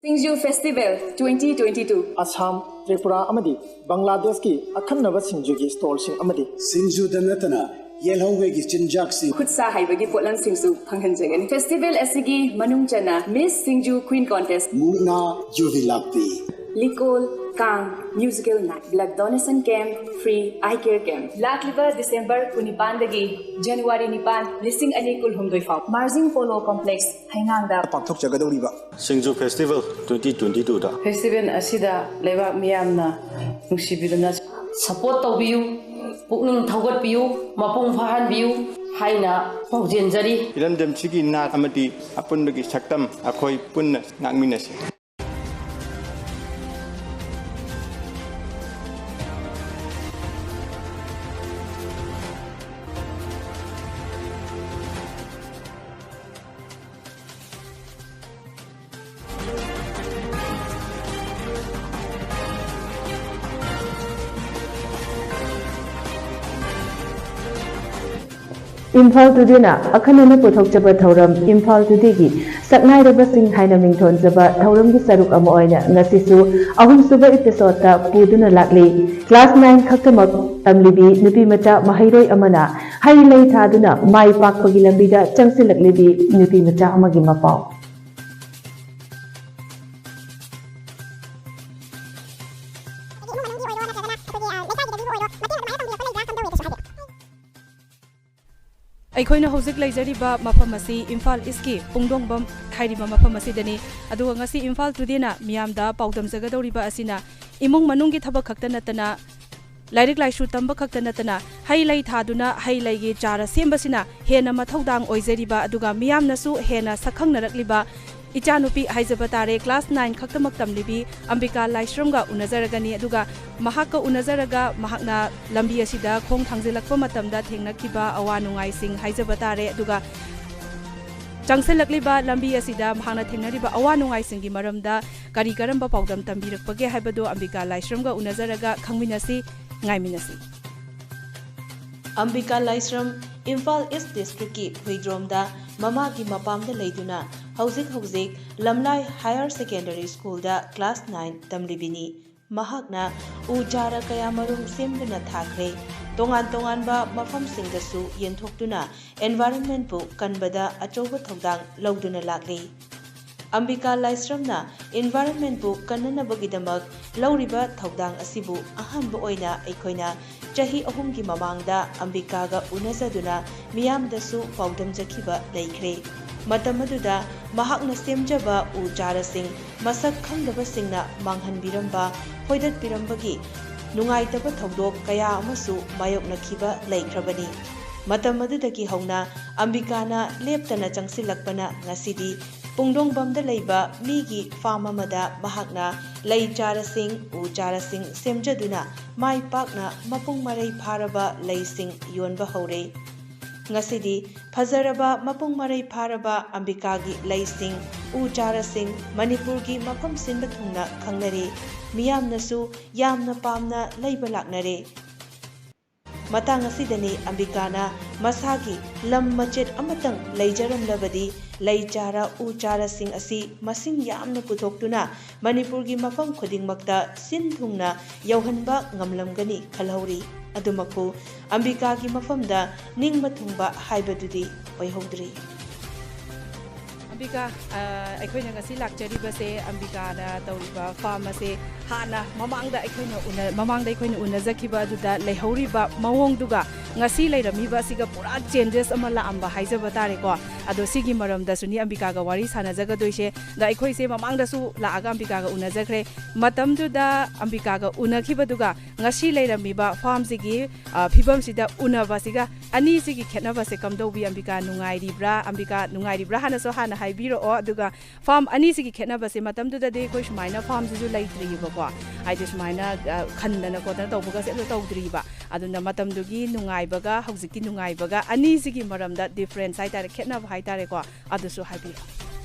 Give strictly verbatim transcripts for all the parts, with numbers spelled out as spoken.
ꯁꯤꯡꯖꯨ festival twenty twenty two. Assam, Tripura ꯑꯃꯗꯤ ꯕꯪꯒ꯭ꯂꯥꯗꯦꯁꯀꯤ ꯑꯈꯟꯅꯕ ꯁꯤꯡꯖꯨꯒꯤ ꯁ꯭ꯇꯣꯜꯁꯤꯡ ꯑꯃꯗꯤ ꯁꯤꯡꯖꯨꯗ ꯅꯠꯇꯅ ꯌꯦꯜꯍꯧꯉꯩꯒꯤ ꯆꯤꯟꯖꯥꯛꯁꯤꯡ꯫ ꯈꯨꯠ ꯁꯥ ꯍꯩꯕꯒꯤ ꯄꯣꯠꯂꯝꯁꯤꯡꯁꯨ ꯐꯪꯍꯟꯖꯒꯅꯤ꯫ ꯐꯦꯁꯇꯤꯚꯦꯜ ꯑꯁꯤꯒꯤ ꯃꯅꯨꯡ ꯆꯟꯅ ꯃꯤꯁ ꯁꯤꯡꯖꯨ ꯀ꯭ꯋꯤꯟ ꯀꯣꯟꯇꯦꯁ, ꯃꯨꯛꯅꯥ ꯌꯨꯕꯤ ꯂꯥꯛꯄꯤ, ꯂꯤꯀꯣꯜ, ꯀꯥꯡ, musical night, blood donation camp, free eye care camp. ꯂꯥꯛꯂꯤꯕ ꯗꯤꯁꯦꯝꯕꯔ ꯀꯨꯟꯅꯤꯄꯥꯟꯗꯒꯤ ꯖꯅꯋꯥꯔꯤ ꯅꯤꯄꯥꯟ, ꯂꯤꯁꯤꯡ ꯑꯅꯤ ꯀꯨꯟꯍꯨꯝꯗꯣꯏ ꯐꯥꯎ ꯃꯥꯔꯖꯤꯡ ꯄꯣꯂꯣ ꯀꯣꯝꯄ꯭ꯂꯦꯛꯁ, ꯍꯩꯉꯥꯡꯗ ꯄꯥꯡꯊꯣꯛꯆꯒꯗꯧꯔꯤꯕ ꯁꯤꯡꯖꯨ ꯐꯦꯁꯇꯤꯚꯦꯜ ꯇ꯭ꯋꯦꯟꯇꯤ ꯇ꯭ꯋꯦꯟꯇꯤ ꯇꯨꯗ꯫ ꯐꯦꯁꯇꯤꯚꯦꯜ ꯑꯁꯤꯗ ꯂꯩꯕꯥꯛ ꯃꯤꯌꯥꯝꯅ ꯅꯨꯡꯁꯤꯕꯤꯗꯨꯅ ꯁꯄꯣꯔꯠ ꯇꯧꯕꯤꯌꯨ, ꯄꯨꯛꯅꯤꯡ ꯊꯧꯒꯠꯄꯤꯌꯨ, ꯃꯄꯨꯡ ꯐꯥꯍꯟꯕꯤꯌꯨ ꯍꯥꯏꯅ ꯄꯥꯎꯖꯦꯟꯖꯔꯤ꯫ ꯏꯔꯝꯗꯝꯁꯤꯒꯤ ꯅꯥꯠ ꯑꯃꯗꯤ ꯑꯄꯨꯟꯕꯒꯤ ꯁꯛꯇꯝ ꯑꯩꯈꯣꯏ ꯄꯨꯟꯅ ꯉꯥꯛꯃꯤꯟꯅꯁꯤ꯫ ꯏꯝꯐꯥꯜ ꯇꯨꯗꯦꯅ ꯑꯈꯟꯅꯅ ꯄꯨꯊꯣꯛꯆꯕ ꯊꯧꯔꯝ ꯏꯝꯐꯥꯜ ꯇꯨꯗꯦꯒꯤ ꯁꯛꯅꯥꯏꯔꯕꯁꯤꯡ ꯍꯥꯏꯅ ꯃꯤꯡꯊꯣꯟꯖꯕ ꯊꯧꯔꯝꯒꯤ ꯁꯔꯨꯛ ꯑꯃ ꯑꯣꯏꯅ ꯉꯁꯤꯁꯨ ꯑꯍꯨꯝꯁꯨꯕ ꯏꯄꯤꯁꯣꯗꯇ ꯄꯨꯗꯨꯅ ꯂꯥꯛꯂꯤ꯫ ꯀ꯭ꯂꯥꯁ ꯅꯥꯏꯟ ꯈꯛꯇꯃꯛ ꯇꯝꯂꯤꯕꯤ ꯅꯨꯄꯤ ꯃꯆꯥ ꯃꯍꯩꯔꯣꯏ ꯑꯃꯅ ꯍꯩ ꯂꯩ ꯊꯥꯗꯨꯅ ꯃꯥꯏ ꯄꯥꯛꯄꯒꯤ ꯂꯝꯕꯤꯗ ꯆꯪꯁꯤꯜꯂꯛꯂꯤꯕꯤ ꯅꯨꯄꯤ ꯃꯆꯥ ꯑꯃꯒꯤ ꯃꯄꯥꯎ꯫ ꯑꯩꯈꯣꯏꯅ ꯍꯧꯖꯤꯛ ꯂꯩꯖꯔꯤꯕ ꯃꯐꯝ ꯑꯁꯤ ꯏꯝꯐꯥꯜ ꯏꯁꯀꯤ ꯄꯨꯡꯗꯣꯡꯕꯝ ꯍꯥꯏꯔꯤꯕ ꯃꯐꯝ ꯑꯁꯤꯗꯅꯤ꯫ ꯑꯗꯨꯒ ꯉꯁꯤ ꯏꯝꯐꯥꯜ ꯇꯨꯗꯦꯅ ꯃꯤꯌꯥꯝꯗ ꯄꯥꯎꯗꯝꯖꯒꯗꯧꯔꯤꯕ ꯑꯁꯤꯅ ꯏꯃꯨꯡ ꯃꯅꯨꯡꯒꯤ ꯊꯕꯛ ꯈꯛꯇ ꯅꯠꯇꯅ, ꯂꯥꯏꯔꯤꯛ ꯂꯥꯏꯁꯨ ꯇꯝꯕ ꯈꯛꯇ ꯅꯠꯇꯅ, ꯍꯩ ꯂꯩ ꯊꯥꯗꯨꯅ ꯍꯩ ꯂꯩꯒꯤ ꯆꯥꯔ ꯁꯦꯝꯕꯁꯤꯅ ꯍꯦꯟꯅ ꯃꯊꯧꯗꯥꯡ ꯑꯣꯏꯖꯔꯤꯕ, ꯑꯗꯨꯒ ꯃꯤꯌꯥꯝꯅꯁꯨ ꯍꯦꯟꯅ ꯁꯛꯈꯪꯅꯔꯛꯂꯤꯕ ꯏꯆꯥꯅꯨꯄꯤ ꯍꯥꯏꯖꯕ ꯇꯥꯔꯦ, ꯀ꯭ꯂꯥꯁ ꯅꯥꯏꯟ ꯈꯛꯇꯃꯛ ꯇꯝꯂꯤꯕꯤ ꯑꯝꯕꯤꯀꯥ ꯂꯥꯏꯁ꯭ꯔꯝꯒ ꯎꯅꯖꯔꯒꯅꯤ꯫ ꯑꯗꯨꯒ ꯃꯍꯥꯛꯀ ꯎꯅꯖꯔꯒ ꯃꯍꯥꯛꯅ ꯂꯝꯕꯤ ꯑꯁꯤꯗ ꯈꯣꯡ ꯊꯥꯡꯖꯤꯜꯂꯛꯄ ꯃꯇꯝꯗ ꯊꯦꯡꯅꯈꯤꯕ ꯑꯋꯥ ꯅꯨꯡꯉꯥꯏꯁꯤꯡ ꯍꯥꯏꯖꯕ ꯇꯥꯔꯦ꯫ ꯑꯗꯨꯒ ꯆꯪꯁꯤꯜꯂꯛꯂꯤꯕ ꯂꯝꯕꯤ ꯑꯁꯤꯗ ꯃꯍꯥꯛꯅ ꯊꯦꯡꯅꯔꯤꯕ ꯑꯋꯥ ꯅꯨꯡꯉꯥꯏꯁꯤꯡꯒꯤ ꯃꯔꯝꯗ ꯀꯔꯤ ꯀꯔꯝꯕ ꯄꯥꯎꯗꯝ ꯇꯝꯕꯤꯔꯛꯄꯒꯦ ꯍꯥꯏꯕꯗꯨ ꯑꯝꯕꯤꯀꯥ ꯂꯥꯏꯁ꯭ꯔꯝꯒ ꯎꯅꯖꯔꯒ ꯈꯪꯃꯤꯟꯅꯁꯤ, ꯉꯥꯏꯃꯤꯟꯅꯁꯤ꯫ ꯑꯝꯕꯤꯀꯥ ꯂꯥꯏꯁ꯭ꯔꯝ, ꯏꯝꯐꯥꯜ ꯏꯁ꯭ꯠ ꯗꯤꯁ꯭ꯇ꯭ꯔꯤꯛꯀꯤ ꯍꯨꯏꯗ꯭ꯔꯣꯝꯗ ꯃꯃꯥꯒꯤ ꯃꯄꯥꯝꯗ ꯂꯩꯗꯨꯅ ꯍꯧꯖꯤꯛ ꯍꯧꯖꯤꯛ ꯂꯝꯂꯥꯏ ꯍꯥꯌꯔ ꯁꯦꯀꯦꯟꯗꯔꯤ ꯁ꯭ꯀꯨꯜꯗ ꯀ꯭ꯂꯥꯁ ꯅꯥꯏꯟ ꯇꯝꯂꯤꯕꯤꯅꯤ꯫ ꯃꯍꯥꯛꯅ ꯎ ꯆꯥꯔ ꯀꯌꯥꯃꯔꯨꯝ ꯁꯦꯝꯗꯨꯅ ꯊꯥꯈ꯭ꯔꯦ꯫ ꯇꯣꯉꯥꯟ ꯇꯣꯉꯥꯟꯕ ꯃꯐꯝꯁꯤꯡꯗꯁꯨ ꯌꯦꯟꯊꯣꯛꯇꯨꯅ environment ꯄꯨ ꯀꯟꯕꯗ ꯑꯆꯧꯕ ꯊꯧꯗꯥꯡ ꯂꯧꯗꯨꯅ ꯂꯥꯛꯂꯤ꯫ ꯑꯝꯕꯤꯀꯥ ꯂꯥꯏꯁ꯭ꯔꯝꯅ environment ꯄꯨ ꯀꯟꯅꯅꯕꯒꯤꯗꯃꯛ ꯂꯧꯔꯤꯕ ꯊꯧꯗꯥꯡ ꯑꯁꯤꯕꯨ ꯑꯍꯥꯟꯕ ꯑꯣꯏꯅ ꯑꯩꯈꯣꯏꯅ ꯆꯍꯤ ꯑꯍꯨꯝꯒꯤ ꯃꯃꯥꯡꯗ ꯑꯝꯕꯤꯀꯥꯒ ꯎꯅꯖꯗꯨꯅ ꯃꯤꯌꯥꯝꯗꯁꯨ ꯄꯥꯎꯗꯝꯖꯈꯤꯕ ꯂꯩꯈ꯭ꯔꯦ꯫ ꯃꯇꯝ ꯑꯗꯨꯗ ꯃꯍꯥꯛꯅ ꯁꯦꯝꯖꯕ ꯎ ꯆꯥꯔꯥꯁꯤꯡ ꯃꯁꯛ ꯈꯪꯗꯕꯁꯤꯡꯅ ꯃꯥꯡꯍꯟꯕꯤꯔꯝꯕ, ꯐꯣꯏꯗꯠꯄꯤꯔꯝꯕꯒꯤ ꯅꯨꯡꯉꯥꯏꯇꯕ ꯊꯧꯗꯣꯛ ꯀꯌꯥ ꯑꯃꯁꯨ ꯃꯥꯌꯣꯛꯅꯈꯤꯕ ꯂꯩꯈ꯭ꯔꯕꯅꯤ꯫ ꯃꯇꯝ ꯑꯗꯨꯗꯒꯤ ꯍꯧꯅ ꯑꯝꯕꯤꯀꯥꯅ ꯂꯦꯞꯇꯅ ꯆꯪꯁꯤꯜꯂꯛꯄꯅ ꯉꯁꯤꯗꯤ ꯄꯨꯡꯗꯣꯡꯕꯝꯗ ꯂꯩꯕ ꯃꯤꯒꯤ farm ꯑꯃꯗ ꯃꯍꯥꯛꯅ ꯂꯩ ꯆꯥꯔꯥꯁꯤꯡ, ꯎ ꯆꯥꯔꯥꯁꯤꯡ ꯁꯦꯝꯖꯗꯨꯅ ꯃꯥꯏ ꯄꯥꯛꯅ ꯃꯄꯨꯡ ꯃꯔꯩ ꯐꯥꯔꯕ ꯂꯩꯁꯤꯡ ꯌꯣꯟꯕ ꯍꯧꯔꯦ꯫ ꯉꯁꯤꯗꯤ ꯐꯖꯔꯕ ꯃꯄꯨꯡ ꯃꯔꯩ ꯐꯥꯔꯕ ꯑꯝꯕꯤꯀꯥꯒꯤ ꯂꯩꯁꯤꯡ, ꯎ ꯆꯥꯔꯥꯁꯤꯡ ꯃꯅꯤꯄꯨꯔꯒꯤ ꯃꯐꯝ ꯁꯤꯟꯕ ꯊꯨꯡꯅ ꯈꯪꯅꯔꯦ꯫ ꯃꯤꯌꯥꯝꯅꯁꯨ ꯌꯥꯝꯅ ꯄꯥꯝꯅ ꯂꯩꯕ ꯂꯥꯛꯅꯔꯦ꯫ ꯃꯇꯥꯡ ꯑꯁꯤꯗꯅꯤ ꯑꯝꯕꯤꯀꯥꯅ ꯃꯁꯥꯒꯤ ꯂꯝ ꯃꯆꯦꯠ ꯑꯃꯇꯪ ꯂꯩꯖꯔꯝꯂꯕꯗꯤ ꯂꯩ ꯆꯥꯔꯥ, ꯎ ꯆꯥꯔꯥꯁꯤꯡ ꯑꯁꯤ ꯃꯁꯤꯡ ꯌꯥꯝꯅ ꯄꯨꯊꯣꯛꯇꯨꯅ ꯃꯅꯤꯄꯨꯔꯒꯤ ꯃꯐꯝ ꯈꯨꯗꯤꯡꯃꯛꯇ ꯁꯤꯟ ꯊꯨꯡꯅ ꯌꯧꯍꯟꯕ ꯉꯝꯂꯝꯒꯅꯤ ꯈꯜꯍꯧꯔꯤ꯫ ꯑꯗꯨꯃꯛꯄꯨ ꯑꯝꯕꯤꯀꯥꯒꯤ ꯃꯐꯝꯗ ꯅꯤꯡꯕ ꯊꯨꯡꯕ ꯍꯥꯏꯕꯗꯨꯗꯤ ꯑꯣꯏꯍꯧꯗ꯭ꯔꯤ꯫ ꯑꯝꯕꯤꯀꯥ, ꯑ, ꯑꯩꯈꯣꯏꯅ ꯉꯁꯤ ꯂꯥꯛꯆꯔꯤꯕꯁꯦ ꯑꯝꯕꯤꯀꯥꯅ ꯇꯧꯔꯤꯕ farm ꯑꯁꯦ ꯍꯥꯟꯅ ꯃꯃꯥꯡꯗ ꯑꯩꯈꯣꯏꯅ ꯎꯅ-, ꯃꯃꯥꯡꯗ ꯑꯩꯈꯣꯏꯅ ꯎꯅꯖꯈꯤꯕ ꯑꯗꯨꯗ ꯂꯩꯍꯧꯔꯤꯕ ꯃꯑꯣꯡꯗꯨꯒ ꯉꯁꯤ ꯂꯩꯔꯝꯃꯤꯕ ꯑꯁꯤꯒ ꯄꯨꯔꯥ changes ꯑꯃ ꯂꯥꯛꯑꯝꯕ ꯍꯥꯏꯖꯕ ꯇꯥꯔꯦꯀꯣ꯫ ꯑꯗꯣ ꯁꯤꯒꯤ ꯃꯔꯝꯗꯁꯨꯅꯤ ꯑꯝꯕꯤꯀꯥꯒ ꯋꯥꯔꯤ ꯁꯥꯟꯅꯖꯒꯗꯣꯏꯁꯦ꯫ ꯑꯗ ꯑꯩꯈꯣꯏꯁꯦ ꯃꯃꯥꯡꯗꯁꯨ ꯂꯥꯛꯑꯒ ꯑꯝꯕꯤꯀꯥꯒ ꯎꯅꯖꯈ꯭ꯔꯦ꯫ ꯃꯇꯝꯗꯨꯗ ꯑꯝꯕꯤꯀꯥꯒ ꯎꯅꯈꯤꯕꯗꯨꯒ ꯉꯁꯤ ꯂꯩꯔꯝꯃꯤꯕ farmꯁꯤꯒꯤ, ꯑ, ꯐꯤꯕꯝꯁꯤꯗ ꯎꯅꯕꯁꯤꯒ ꯑꯅꯤꯁꯤꯒꯤ ꯈꯦꯠꯅꯕꯁꯦ ꯀꯝꯗꯧꯕꯤ? ꯑꯝꯕꯤꯀꯥ ꯅꯨꯡꯉꯥꯏꯔꯤꯕ꯭ꯔꯥ? ꯑꯝꯕꯤꯀꯥ ꯅꯨꯡꯉꯥꯏꯔꯤꯕ꯭ꯔꯥ ꯍꯥꯟꯅꯁꯨ ꯍꯥꯟꯅ ꯍꯥꯏꯕꯤꯔꯛꯑꯣ꯫ ꯑꯗꯨꯒ farm ꯑꯅꯤꯁꯤꯒꯤ ꯈꯦꯠꯅꯕꯁꯦ, ꯃꯇꯝꯗꯨꯗꯗꯤ ꯑꯩꯈꯣꯏ ꯁꯨꯃꯥꯏꯅ farmꯁꯤꯁꯨ ꯂꯩꯇ꯭ꯔꯤꯕꯀꯣ, ꯍꯥꯏꯗꯤ ꯁꯨꯃꯥꯏꯅ, ꯑ, ꯈꯟꯗꯅ ꯈꯣꯠꯇꯅ ꯇꯧꯕꯒꯁꯦ ꯑꯝꯇ ꯇꯧꯗ꯭ꯔꯤꯕ꯫ ꯑꯗꯨꯅ ꯃꯇꯝꯗꯨꯒꯤ ꯅꯨꯡꯉꯥꯏꯕꯒ ꯍꯧꯖꯤꯛꯀꯤ ꯅꯨꯡꯉꯥꯏꯕꯒ ꯑꯅꯤꯁꯤꯒꯤ ꯃꯔꯝꯗ difference ꯍꯥꯏꯇꯥꯔꯦ, ꯈꯦꯠꯅꯕ ꯍꯥꯏꯇꯥꯔꯦꯀꯣ, ꯑꯗꯨꯁꯨ ꯍꯥꯏꯕꯤꯌꯨ꯫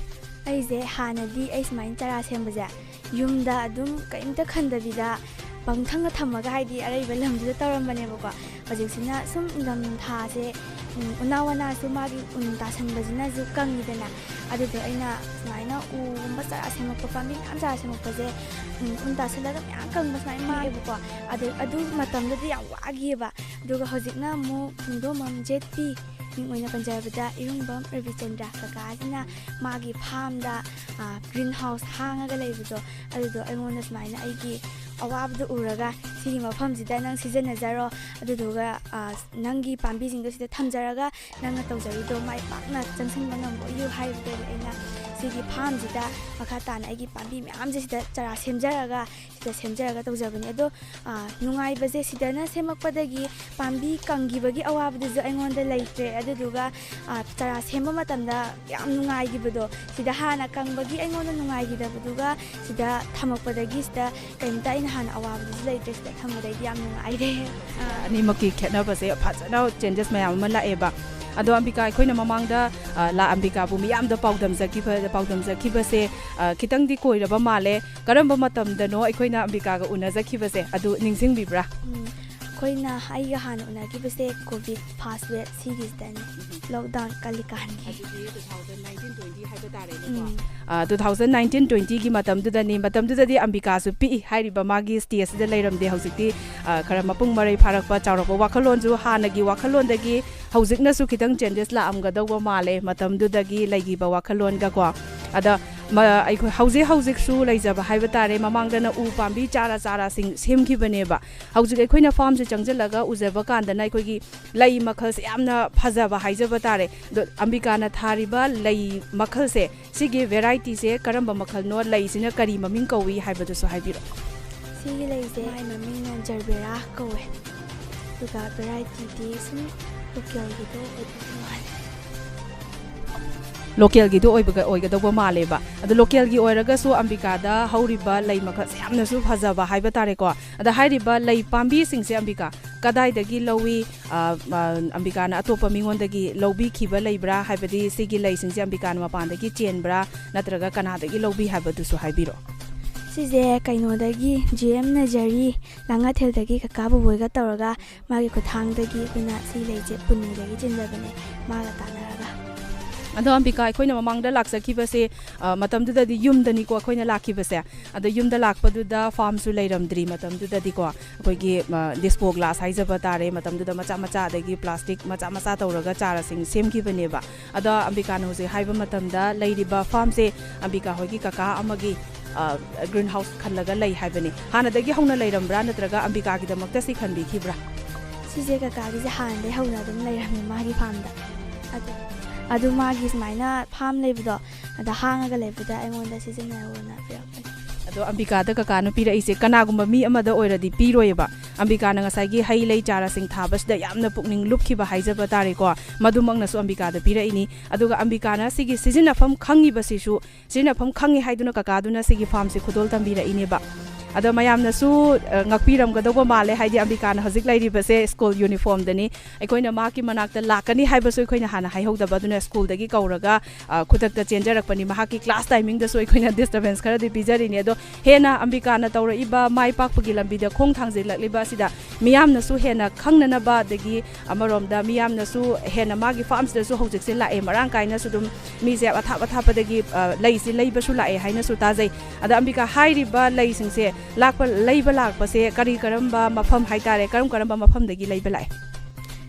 ꯑꯩꯁꯦ ꯍꯥꯟꯅꯗꯤ ꯑꯩ ꯁꯨꯃꯥꯏꯅ ꯆꯥꯔꯥ ꯁꯦꯝꯕꯁꯦ ꯌꯨꯝꯗ ꯑꯗꯨꯝ ꯀꯔꯤꯝꯇ ꯈꯟꯗꯕꯤꯗ ꯄꯪꯊꯝꯒ ꯊꯝꯃꯒ, ꯍꯥꯏꯗꯤ ꯑꯔꯩꯕ ꯂꯝꯗꯨꯗ ꯇꯧꯔꯝꯕꯅꯦꯕꯀꯣ꯫ ꯍꯧꯖꯤꯛꯁꯤꯅ ꯁꯨꯝ ꯏꯪꯊꯝꯊꯥꯁꯦ ꯎꯅꯥ ꯋꯥꯅꯥꯁꯨ ꯃꯥꯒꯤ ꯎꯟ ꯇꯥꯁꯟꯕꯁꯤꯅꯁꯨ ꯀꯪꯉꯤꯗꯅ꯫ ꯑꯗꯨꯗꯣ ꯑꯩꯅ ꯁꯨꯃꯥꯏꯅ ꯎꯒꯨꯝꯕ ꯆꯥꯔꯥ ꯁꯦꯝꯃꯛꯄ, ꯄꯥꯝꯕꯤ ꯃꯌꯥꯝ ꯆꯥꯔꯥ ꯁꯦꯝꯃꯛꯄꯁꯦ, ꯎꯟ ꯇꯥꯁꯜꯂꯒ ꯃꯌꯥꯝ ꯀꯪꯕ ꯁꯨꯃꯥꯏꯅ ꯃꯥꯡꯉꯦꯕꯀꯣ꯫ ꯑꯗꯨ ꯑꯗꯨ ꯃꯇꯝꯗꯗꯤ ꯌꯥꯝ ꯋꯥꯈꯤꯑꯕ꯫ ꯑꯗꯨꯒ ꯍꯧꯖꯤꯛꯅ ꯑꯃꯨꯛ ꯄꯨꯡꯗꯣꯝꯕꯝ ꯖꯦꯠ ꯄꯤ, ꯃꯤꯡ ꯑꯣꯏꯅ ꯄꯟꯖꯔꯕꯗ ꯏꯔꯨꯡꯕꯝ ꯔꯕꯤꯆꯟꯗ꯭ꯔ ꯀꯀꯥꯁꯤꯅ ꯃꯥꯒꯤ ꯐꯥꯔꯝꯗ, ꯒ꯭ꯔꯤꯟ ꯍꯥꯎꯁ ꯍꯥꯡꯉꯒ ꯂꯩꯕꯗꯣ, ꯑꯗꯨꯗꯣ ꯑꯩꯉꯣꯟꯗ ꯁꯨꯃꯥꯏꯅ ꯑꯩꯒꯤ ꯑꯋꯥꯕꯗꯣ ꯎꯔꯒ, "ꯁꯤꯒꯤ ꯃꯐꯝꯁꯤꯗ ꯅꯪ ꯁꯤꯖꯤꯟꯅꯖꯔꯣ, ꯑꯗꯨꯗꯨꯒ ꯅꯪꯒꯤ ꯄꯥꯝꯕꯤꯁꯤꯡꯗꯣ ꯁꯤꯗ ꯊꯝꯖꯔꯒ ꯅꯪꯅ ꯇꯧꯖꯔꯤꯗꯣ ꯃꯥꯏ ꯄꯥꯛꯅ ꯆꯪꯁꯤꯟꯕ ꯉꯝꯕ ꯑꯣꯏꯌꯨ" ꯍꯥꯏꯕꯗꯒꯤ ꯑꯩꯅ ꯁꯤꯒꯤ ꯐꯥꯔꯝꯁꯤꯗ ꯃꯈꯥ ꯇꯥꯅ ꯑꯩꯒꯤ ꯄꯥꯝꯕꯤ ꯃꯌꯥꯝꯁꯦ ꯁꯤꯗ ꯆꯥꯔꯥ ꯁꯦꯝꯖꯔꯒ, ꯁꯤꯗ ꯁꯦꯝꯖꯔꯒ ꯇꯧꯖꯕꯅꯤ꯫ ꯑꯗꯣ ꯅꯨꯡꯉꯥꯏꯕꯁꯦ ꯁꯤꯗꯅ ꯁꯦꯝꯃꯛꯄꯗꯒꯤ ꯄꯥꯝꯕꯤ ꯀꯪꯈꯤꯕꯒꯤ ꯑꯋꯥꯕꯗꯨꯁꯨ ꯑꯩꯉꯣꯟꯗ ꯂꯩꯇ꯭ꯔꯦ꯫ ꯑꯗꯨꯗꯨꯒ ꯆꯥꯔꯥ ꯁꯦꯝꯕ ꯃꯇꯝꯗ ꯌꯥꯝ ꯅꯨꯡꯉꯥꯏꯈꯤꯕꯗꯣ, ꯁꯤꯗ ꯍꯥꯟꯅ ꯀꯪꯕꯒꯤ ꯑꯩꯉꯣꯟꯗ ꯅꯨꯡꯉꯥꯏꯈꯤꯗꯕꯗꯨꯒ ꯁꯤꯗ ꯊꯝꯃꯛꯄꯗꯒꯤ ꯁꯤꯗ ꯀꯩꯝꯇ ꯑꯩꯅ ꯍꯥꯟꯅ ꯑꯋꯥꯕꯗꯨꯁꯨ ꯂꯩꯇ꯭ꯔꯦ꯫ ꯁꯤꯗ ꯊꯝꯕꯗꯒꯤ ꯌꯥꯝ ꯅꯨꯡꯉꯥꯏꯔꯦ꯫ ꯑꯅꯤꯃꯛꯀꯤ ꯈꯦꯠꯅꯕꯁꯦ ꯐꯖꯅ ꯆꯦꯟꯖꯦꯁ ꯃꯌꯥꯝ ꯑꯃ ꯂꯥꯛꯑꯦꯕ꯫ ꯑꯗꯣ ꯑꯝꯕꯤꯀꯥ, ꯑꯩꯈꯣꯏꯅ ꯃꯃꯥꯡꯗ, ꯑ, ꯂꯥ ꯑꯝꯕꯤꯀꯥꯕꯨ ꯃꯤꯌꯥꯝꯗ ꯄꯥꯎꯗꯝꯖꯈꯤꯕ, ꯄꯥꯎꯗꯝꯖꯈꯤꯕꯁꯦ, ꯑ, ꯈꯤꯇꯪꯗꯤ ꯀꯣꯏꯔꯕ ꯃꯥꯜꯂꯦ꯫ ꯀꯔꯝꯕ ꯃꯇꯝꯗꯅꯣ ꯑꯩꯈꯣꯏꯅ ꯑꯝꯕꯤꯀꯥꯒ ꯎꯅꯖꯈꯤꯕꯁꯦ ꯑꯗꯨ ꯅꯤꯡꯁꯤꯡꯕꯤꯕ꯭ꯔꯥ? ꯎꯝ, ꯑꯩꯈꯣꯏꯅ, ꯑꯩꯒ ꯍꯥꯟꯅ ꯎꯅꯈꯤꯕꯁꯦ ꯀꯣꯚꯤꯗ ꯐꯥꯔꯁ ꯋꯦꯕ ꯁꯤꯒꯤꯁꯤꯗꯅꯦ, ꯂꯣꯛꯗꯥꯎꯟ ꯀꯜꯂꯤꯀꯥꯟꯒꯤ꯫ ꯑꯗꯨꯗꯤ two thousand nineteen twenty ꯍꯥꯏꯕ ꯇꯥꯔꯦꯅꯦꯀꯣ꯫ ꯎꯝ꯫ ꯑ, two thousand nineteen twenty ꯒꯤ ꯃꯇꯝꯗꯨꯗꯅꯤ꯫ ꯃꯇꯝꯗꯨꯗꯗꯤ ꯑꯝꯕꯤꯀꯥꯁꯨ ꯄꯤꯛꯏ, ꯍꯥꯏꯔꯤꯕ ꯃꯥꯒꯤ ꯁ꯭ꯇꯦꯖꯁꯤꯗ ꯂꯩꯔꯝꯗꯦ꯫ ꯍꯧꯖꯤꯛꯇꯤ, ꯑ, ꯈꯔ ꯃꯄꯨꯡ ꯃꯔꯩ ꯐꯥꯔꯛꯄ, ꯆꯥꯎꯔꯛꯄ, ꯋꯥꯈꯜꯂꯣꯟꯁꯨ ꯍꯥꯟꯅꯒꯤ ꯋꯥꯈꯜꯂꯣꯟꯗꯒꯤ ꯍꯧꯖꯤꯛꯅꯁꯨ ꯈꯤꯇꯪ ꯆꯦꯟꯖꯦꯁ ꯂꯥꯛꯑꯝꯒꯗꯧꯕ ꯃꯥꯜꯂꯦ, ꯃꯇꯝꯗꯨꯗꯒꯤ ꯂꯩꯈꯤꯕ ꯋꯥꯈꯜꯂꯣꯟꯒꯀꯣ꯫ ꯑꯗ ꯃ-, ꯑꯩꯈꯣꯏ ꯍꯧꯖꯤꯛ ꯍꯧꯖꯤꯛꯁꯨ ꯂꯩꯖꯕ ꯍꯥꯏꯕ ꯇꯥꯔꯦ, ꯃꯃꯥꯡꯗꯅ ꯎ ꯄꯥꯝꯕꯤ ꯆꯥꯔꯥ ꯆꯥꯔꯥꯁꯤꯡ ꯁꯦꯝꯈꯤꯕꯅꯦꯕ꯫ ꯍꯧꯖꯤꯛ ꯑꯩꯈꯣꯏꯅ ꯐꯥꯔꯝꯁꯦ ꯆꯪꯁꯤꯜꯂꯒ ꯎꯖꯕ ꯀꯥꯟꯗꯅ ꯑꯩꯈꯣꯏꯒꯤ ꯂꯩ ꯃꯈꯜꯁꯦ ꯌꯥꯝꯅ ꯐꯖꯕ ꯍꯥꯏꯖꯕ ꯇꯥꯔꯦ꯫ ꯑꯗꯣ ꯑꯝꯕꯤꯀꯥꯅ ꯊꯥꯔꯤꯕ ꯂꯩ ꯃꯈꯜꯁꯦ, ꯁꯤꯒꯤ ꯚꯦꯔꯥꯏꯇꯤꯁꯦ ꯀꯔꯝꯕ ꯃꯈꯜꯅꯣ, ꯂꯩꯁꯤꯅ ꯀꯔꯤ ꯃꯃꯤꯡ ꯀꯧꯏ ꯍꯥꯏꯕꯗꯨꯁꯨ ꯍꯥꯏꯕꯤꯔꯛꯑꯣ꯫ ꯁꯤꯒꯤ ꯂꯩꯁꯦ ꯃꯥꯏ ꯃꯃꯤꯡꯅ ꯖꯔꯕꯦꯔꯥ ꯀꯧꯋꯦ꯫ ꯑꯗꯨꯒ ꯚꯦꯔꯥꯏꯇꯤꯗꯤ ꯁꯨꯝ ꯂꯣꯀꯦꯜꯒꯤꯗꯣ ꯑꯣꯏꯗꯧꯕ ꯃꯥꯜꯂꯦ꯫ ꯂꯣꯀꯦꯜꯒꯤꯗꯣ ꯑꯣꯏꯕꯒ-, ꯑꯣꯏꯒꯗꯧꯕ ꯃꯥꯜꯂꯦꯕ꯫ ꯑꯗꯣ ꯂꯣꯀꯦꯜꯒꯤ ꯑꯣꯏꯔꯒꯁꯨ ꯑꯝꯕꯤꯀꯥꯗ ꯍꯧꯔꯤꯕ ꯂꯩ ꯃꯈꯜꯁꯦ ꯌꯥꯝꯅꯁꯨ ꯐꯖꯕ ꯍꯥꯏꯕ ꯇꯥꯔꯦꯀꯣ꯫ ꯑꯗ ꯍꯥꯏꯔꯤꯕ ꯂꯩ ꯄꯥꯝꯕꯤꯁꯤꯡꯁꯦ ꯑꯝꯕꯤꯀꯥ ꯀꯗꯥꯏꯗꯒꯤ ꯂꯧꯏ? ꯑ, ꯑ, ꯑꯝꯕꯤꯀꯥꯅ ꯑꯇꯣꯞꯄ ꯃꯤꯉꯣꯟꯗꯒꯤ ꯂꯧꯕꯤꯈꯤꯕ ꯂꯩꯕ꯭ꯔꯥ? ꯍꯥꯏꯕꯗꯤ ꯁꯤꯒꯤ ꯂꯩꯁꯤꯡꯁꯦ ꯑꯝꯕꯤꯀꯥꯅ ꯃꯄꯥꯟꯗꯒꯤ ꯆꯦꯟꯕ꯭ꯔꯥ, ꯅꯠꯇ꯭ꯔꯒ ꯀꯅꯥꯗꯒꯤ ꯂꯧꯕꯤ ꯍꯥꯏꯕꯗꯨꯁꯨ ꯍꯥꯏꯕꯤꯔꯛꯑꯣ꯫ ꯁꯤꯁꯦ ꯀꯩꯅꯣꯗꯒꯤ, ꯖꯤ ꯑꯦꯝ ꯅꯖꯔꯤ ꯂꯥꯡꯉꯥꯊꯦꯜꯗꯒꯤ ꯀꯀꯥ ꯕꯣꯕꯣꯏꯒ ꯇꯧꯔꯒ, ꯃꯥꯒꯤ ꯈꯨꯠꯊꯥꯡꯗꯒꯤ ꯑꯩꯈꯣꯏꯅ ꯁꯤ ꯂꯩꯁꯦ ꯄꯨꯅꯦꯗꯒꯤ ꯆꯦꯟꯖꯕꯅꯦ, ꯃꯥꯒ ꯇꯥꯟꯅꯔꯒ꯫ ꯑꯗꯣ ꯑꯝꯕꯤꯀꯥ, ꯑꯩꯈꯣꯏꯅ ꯃꯃꯥꯡꯗ ꯂꯥꯛꯆꯈꯤꯕꯁꯦ, ꯑ, ꯃꯇꯝꯗꯨꯗꯗꯤ ꯌꯨꯝꯗꯅꯤꯀꯣ ꯑꯩꯈꯣꯏꯅ ꯂꯥꯛꯈꯤꯕꯁꯦ꯫ ꯑꯗꯣ ꯌꯨꯝꯗ ꯂꯥꯛꯄꯗꯨꯗ ꯐꯥꯝꯁꯨ ꯂꯩꯔꯝꯗ꯭ꯔꯤ ꯃꯇꯝꯗꯨꯗꯗꯤꯀꯣ꯫ ꯑꯩꯈꯣꯏꯒꯤ, ꯑ, ꯗꯤꯁꯄꯣ ꯒ꯭ꯂꯥꯁ ꯍꯥꯏꯖꯕ ꯇꯥꯔꯦ, ꯃꯇꯝꯗꯨꯗ ꯃꯆꯥ ꯃꯆꯥ, ꯑꯗꯒꯤ ꯄ꯭ꯂꯥꯁꯇꯤꯛ ꯃꯆꯥ ꯃꯆꯥ ꯇꯧꯔꯒ ꯆꯥꯔꯁꯤꯡ ꯁꯦꯝꯈꯤꯕꯅꯦꯕ꯫ ꯑꯗꯣ ꯑꯝꯕꯤꯀꯥꯅ ꯍꯧꯖꯤꯛ ꯍꯥꯏꯕ ꯃꯇꯝꯗ ꯂꯩꯔꯤꯕ ꯐꯥꯝꯁꯦ ꯑꯝꯕꯤꯀꯥ ꯍꯣꯏꯒꯤ ꯀꯀꯥ ꯑꯃꯒꯤ, ꯑ, ꯒ꯭ꯔꯤꯟ ꯍꯥꯎꯁ ꯈꯜꯂꯒ ꯂꯩ ꯍꯥꯏꯕꯅꯤ꯫ ꯍꯥꯟꯅꯗꯒꯤ ꯍꯧꯅ ꯂꯩꯔꯝꯕ꯭ꯔꯥ, ꯅꯠꯇ꯭ꯔꯒ ꯑꯝꯕꯤꯀꯥꯒꯤꯗꯃꯛꯇ ꯁꯤ ꯈꯟꯕꯤꯈꯤꯕ꯭ꯔꯥ? ꯁꯤꯁꯦ ꯀꯀꯥꯒꯤꯁꯦ ꯍꯥꯟꯅꯗꯒꯤ ꯍꯧꯅ ꯑꯗꯨꯝ ꯂꯩꯔꯝꯃꯦ ꯃꯥꯒꯤ ꯐꯥꯝꯗ꯫ ꯑꯗꯨ, ꯑꯗꯨ ꯃꯥꯒꯤ ꯁꯨꯃꯥꯏꯅ ꯐꯥꯝ ꯂꯩꯕꯗꯣ, ꯑꯗ ꯍꯥꯡꯉꯒ ꯂꯩꯕꯗ ꯑꯩꯉꯣꯟꯗ ꯁꯤꯖꯤꯟꯅꯧꯅ ꯄꯤꯔꯛꯄꯅꯦ꯫ ꯑꯗꯣ ꯑꯝꯕꯤꯀꯥꯗ ꯀꯀꯥꯅ ꯄꯤꯔꯛꯏꯁꯦ ꯀꯅꯥꯒꯨꯝꯕ ꯃꯤ ꯑꯃꯗ ꯑꯣꯏꯔꯗꯤ ꯄꯤꯔꯣꯏꯕ꯫ ꯑꯝꯕꯤꯀꯥꯅ ꯉꯁꯥꯏꯒꯤ ꯍꯩ ꯂꯩ ꯆꯥꯔꯁꯤꯡ ꯊꯥꯕꯁꯤꯗ ꯌꯥꯝꯅ ꯄꯨꯛꯅꯤꯡ ꯂꯨꯞꯈꯤꯕ ꯍꯥꯏꯖꯕ ꯇꯥꯔꯦꯀꯣ, ꯃꯗꯨꯃꯛꯅꯁꯨ ꯑꯝꯕꯤꯀꯥꯗ ꯄꯤꯔꯛꯏꯅꯤ꯫ ꯑꯗꯨꯒ ꯑꯝꯕꯤꯀꯥꯅ ꯁꯤꯒꯤ ꯁꯤꯖꯤꯟꯅꯐꯝ ꯈꯪꯉꯤꯕꯁꯤꯁꯨ, ꯁꯤꯖꯤꯟꯅꯐꯝ ꯈꯪꯉꯤ ꯍꯥꯏꯗꯨꯅ ꯀꯀꯥꯗꯨꯅ ꯁꯤꯒꯤ ꯐꯥꯝꯁꯤ ꯈꯨꯗꯣꯜ ꯇꯝꯕꯤꯔꯛꯏꯅꯦꯕ꯫ ꯑꯗꯣ ꯃꯌꯥꯝꯅꯁꯨ, ꯑ, ꯉꯛꯄꯤꯔꯝꯒꯗꯧꯕ ꯃꯥꯜꯂꯦ, ꯍꯥꯏꯗꯤ ꯑꯝꯕꯤꯀꯥꯅ ꯍꯧꯖꯤꯛ ꯂꯩꯔꯤꯕꯁꯦ ꯁ꯭ꯀꯨꯜ ꯌꯨꯅꯤꯐꯣꯔꯝꯗꯅꯤ꯫ ꯑꯩꯈꯣꯏꯅ ꯃꯍꯥꯛꯀꯤ ꯃꯅꯥꯛꯇ ꯂꯥꯛꯀꯅꯤ ꯍꯥꯏꯕꯁꯨ ꯑꯩꯈꯣꯏꯅ ꯍꯥꯟꯅ ꯍꯥꯏꯍꯧꯗꯕ, ꯑꯗꯨꯅ ꯁ꯭ꯀꯨꯜꯗꯒꯤ ꯀꯧꯔꯒ, ꯑ, ꯈꯨꯗꯛꯇ ꯆꯦꯟꯖꯔꯛꯄꯅꯤ꯫ ꯃꯍꯥꯛꯀꯤ ꯀ꯭ꯂꯥꯁ ꯇꯥꯏꯃꯤꯡꯗꯁꯨ ꯑꯩꯈꯣꯏꯅ ꯗꯤꯁꯇꯔꯕꯦꯟꯁ ꯈꯔꯗꯤ ꯄꯤꯖꯔꯤꯅꯤ꯫ ꯑꯗꯣ ꯍꯦꯟꯅ ꯑꯝꯕꯤꯀꯥꯅ ꯇꯧꯔꯛꯏꯕ ꯃꯥꯏ ꯄꯥꯛꯄꯒꯤ ꯂꯝꯕꯤꯗ ꯈꯣꯡ ꯊꯥꯡꯖꯤꯜꯂꯛꯂꯤꯕ ꯑꯁꯤꯗ ꯃꯤꯌꯥꯝꯅꯁꯨ ꯍꯦꯟꯅ ꯈꯪꯅꯅꯕ, ꯑꯗꯒꯤ ꯑꯃꯔꯣꯝꯗ ꯃꯤꯌꯥꯝꯅꯁꯨ ꯍꯦꯟꯅ ꯃꯥꯒꯤ ꯐꯥꯝꯁꯤꯗꯁꯨ ꯍꯧꯖꯤꯛꯁꯦ ꯂꯥꯛꯑꯦ, ꯃꯔꯥꯡ ꯀꯥꯏꯅꯁꯨ ꯑꯗꯨꯝ ꯃꯤꯁꯦ ꯑꯊꯥꯞ ꯑꯊꯥꯞꯄꯗꯒꯤ, ꯑ, ꯂꯩꯁꯤ ꯂꯩꯕꯁꯨ ꯂꯥꯛꯑꯦ ꯍꯥꯏꯅꯁꯨ ꯇꯥꯖꯩ꯫ ꯑꯗ ꯑꯝꯕꯤꯀꯥ, ꯍꯥꯏꯔꯤꯕ ꯂꯩꯁꯤꯡꯁꯦ ꯂꯥꯛꯄ, ꯂꯩꯕ ꯂꯥꯛꯄꯁꯦ ꯀꯔꯤ ꯀꯔꯝꯕ ꯃꯐꯝ ꯍꯥꯏꯇꯥꯔꯦ, ꯀꯔꯝ ꯀꯔꯝꯕ ꯃꯐꯝꯗꯒꯤ ꯂꯩꯕ ꯂꯥꯛꯑꯦ?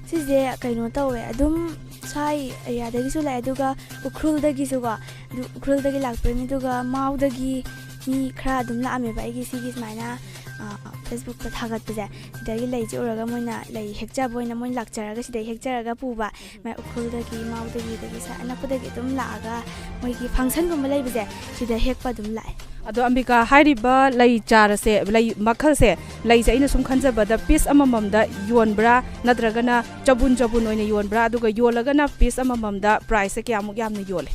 ꯁꯤꯁꯦ ꯀꯩꯅꯣ ꯇꯧꯋꯦ, ꯑꯗꯨꯝ ꯁ꯭ꯋꯥꯏ ꯑꯦꯔꯤꯌꯥꯗꯒꯤꯁꯨ ꯂꯥꯛꯑꯦ, ꯑꯗꯨꯒ ꯎꯈ꯭ꯔꯨꯜꯗꯒꯤꯁꯨꯀꯣ, ꯑꯗꯨ ꯎꯈ꯭ꯔꯨꯜꯗꯒꯤ ꯂꯥꯛꯇꯣꯏꯅꯤ, ꯑꯗꯨꯒ ꯃꯥꯎꯗꯒꯤ ꯃꯤ ꯈꯔ ꯑꯗꯨꯝ ꯂꯥꯛꯑꯝꯃꯦꯕ ꯑꯩꯒꯤ ꯁꯤꯒꯤ ꯁꯨꯃꯥꯏꯅ, ꯑ, ꯐꯦꯁꯕꯨꯛꯇ ꯊꯥꯒꯠꯄꯁꯦ꯫ ꯁꯤꯗꯒꯤ ꯂꯩꯁꯦ ꯎꯔꯒ ꯃꯣꯏꯅ ꯂꯩ ꯍꯦꯛꯆꯕ ꯑꯣꯏꯅ ꯃꯣꯏꯅ ꯂꯥꯛꯆꯔꯒ ꯁꯤꯗꯩ ꯍꯦꯛꯆꯔꯒ ꯄꯨꯕ, ꯃ-, ꯎꯈ꯭ꯔꯨꯜꯗꯒꯤ, ꯃꯥꯎꯗꯒꯤ, ꯑꯗꯒꯤ ꯁ-, ꯑꯅꯛꯄꯗꯒꯤ ꯑꯗꯨꯝ ꯂꯥꯛꯑꯒ ꯃꯣꯏꯒꯤ ꯐꯪꯁꯟꯒꯨꯝꯕ ꯂꯩꯕꯁꯦ ꯁꯤꯗ ꯍꯦꯛꯄ ꯑꯗꯨꯝ ꯂꯥꯛꯑꯦ꯫ ꯑꯗꯣ ꯑꯝꯕꯤꯀꯥ, ꯍꯥꯏꯔꯤꯕ ꯂꯩ ꯆꯥꯔꯁꯦ, ꯂꯩ ꯃꯈꯜꯁꯦ, ꯂꯩꯁꯦ ꯑꯩꯅ ꯁꯨꯝ ꯈꯟꯖꯕꯗ ꯄꯤꯁ ꯑꯃꯃꯝꯗ ꯌꯣꯟꯕ꯭ꯔꯥ, ꯅꯠꯇ꯭ꯔꯒꯅ ꯆꯕꯨꯟ ꯆꯕꯨꯟ ꯑꯣꯏꯅ ꯌꯣꯟꯕ꯭ꯔꯥ? ꯑꯗꯨꯒ ꯌꯣꯜꯂꯒꯅ ꯄꯤꯁ ꯑꯃꯃꯝꯗ ꯄ꯭ꯔꯥꯏꯁꯁꯦ ꯀꯌꯥꯃꯨꯛ ꯌꯥꯝꯅ ꯌꯣꯜꯂꯦ?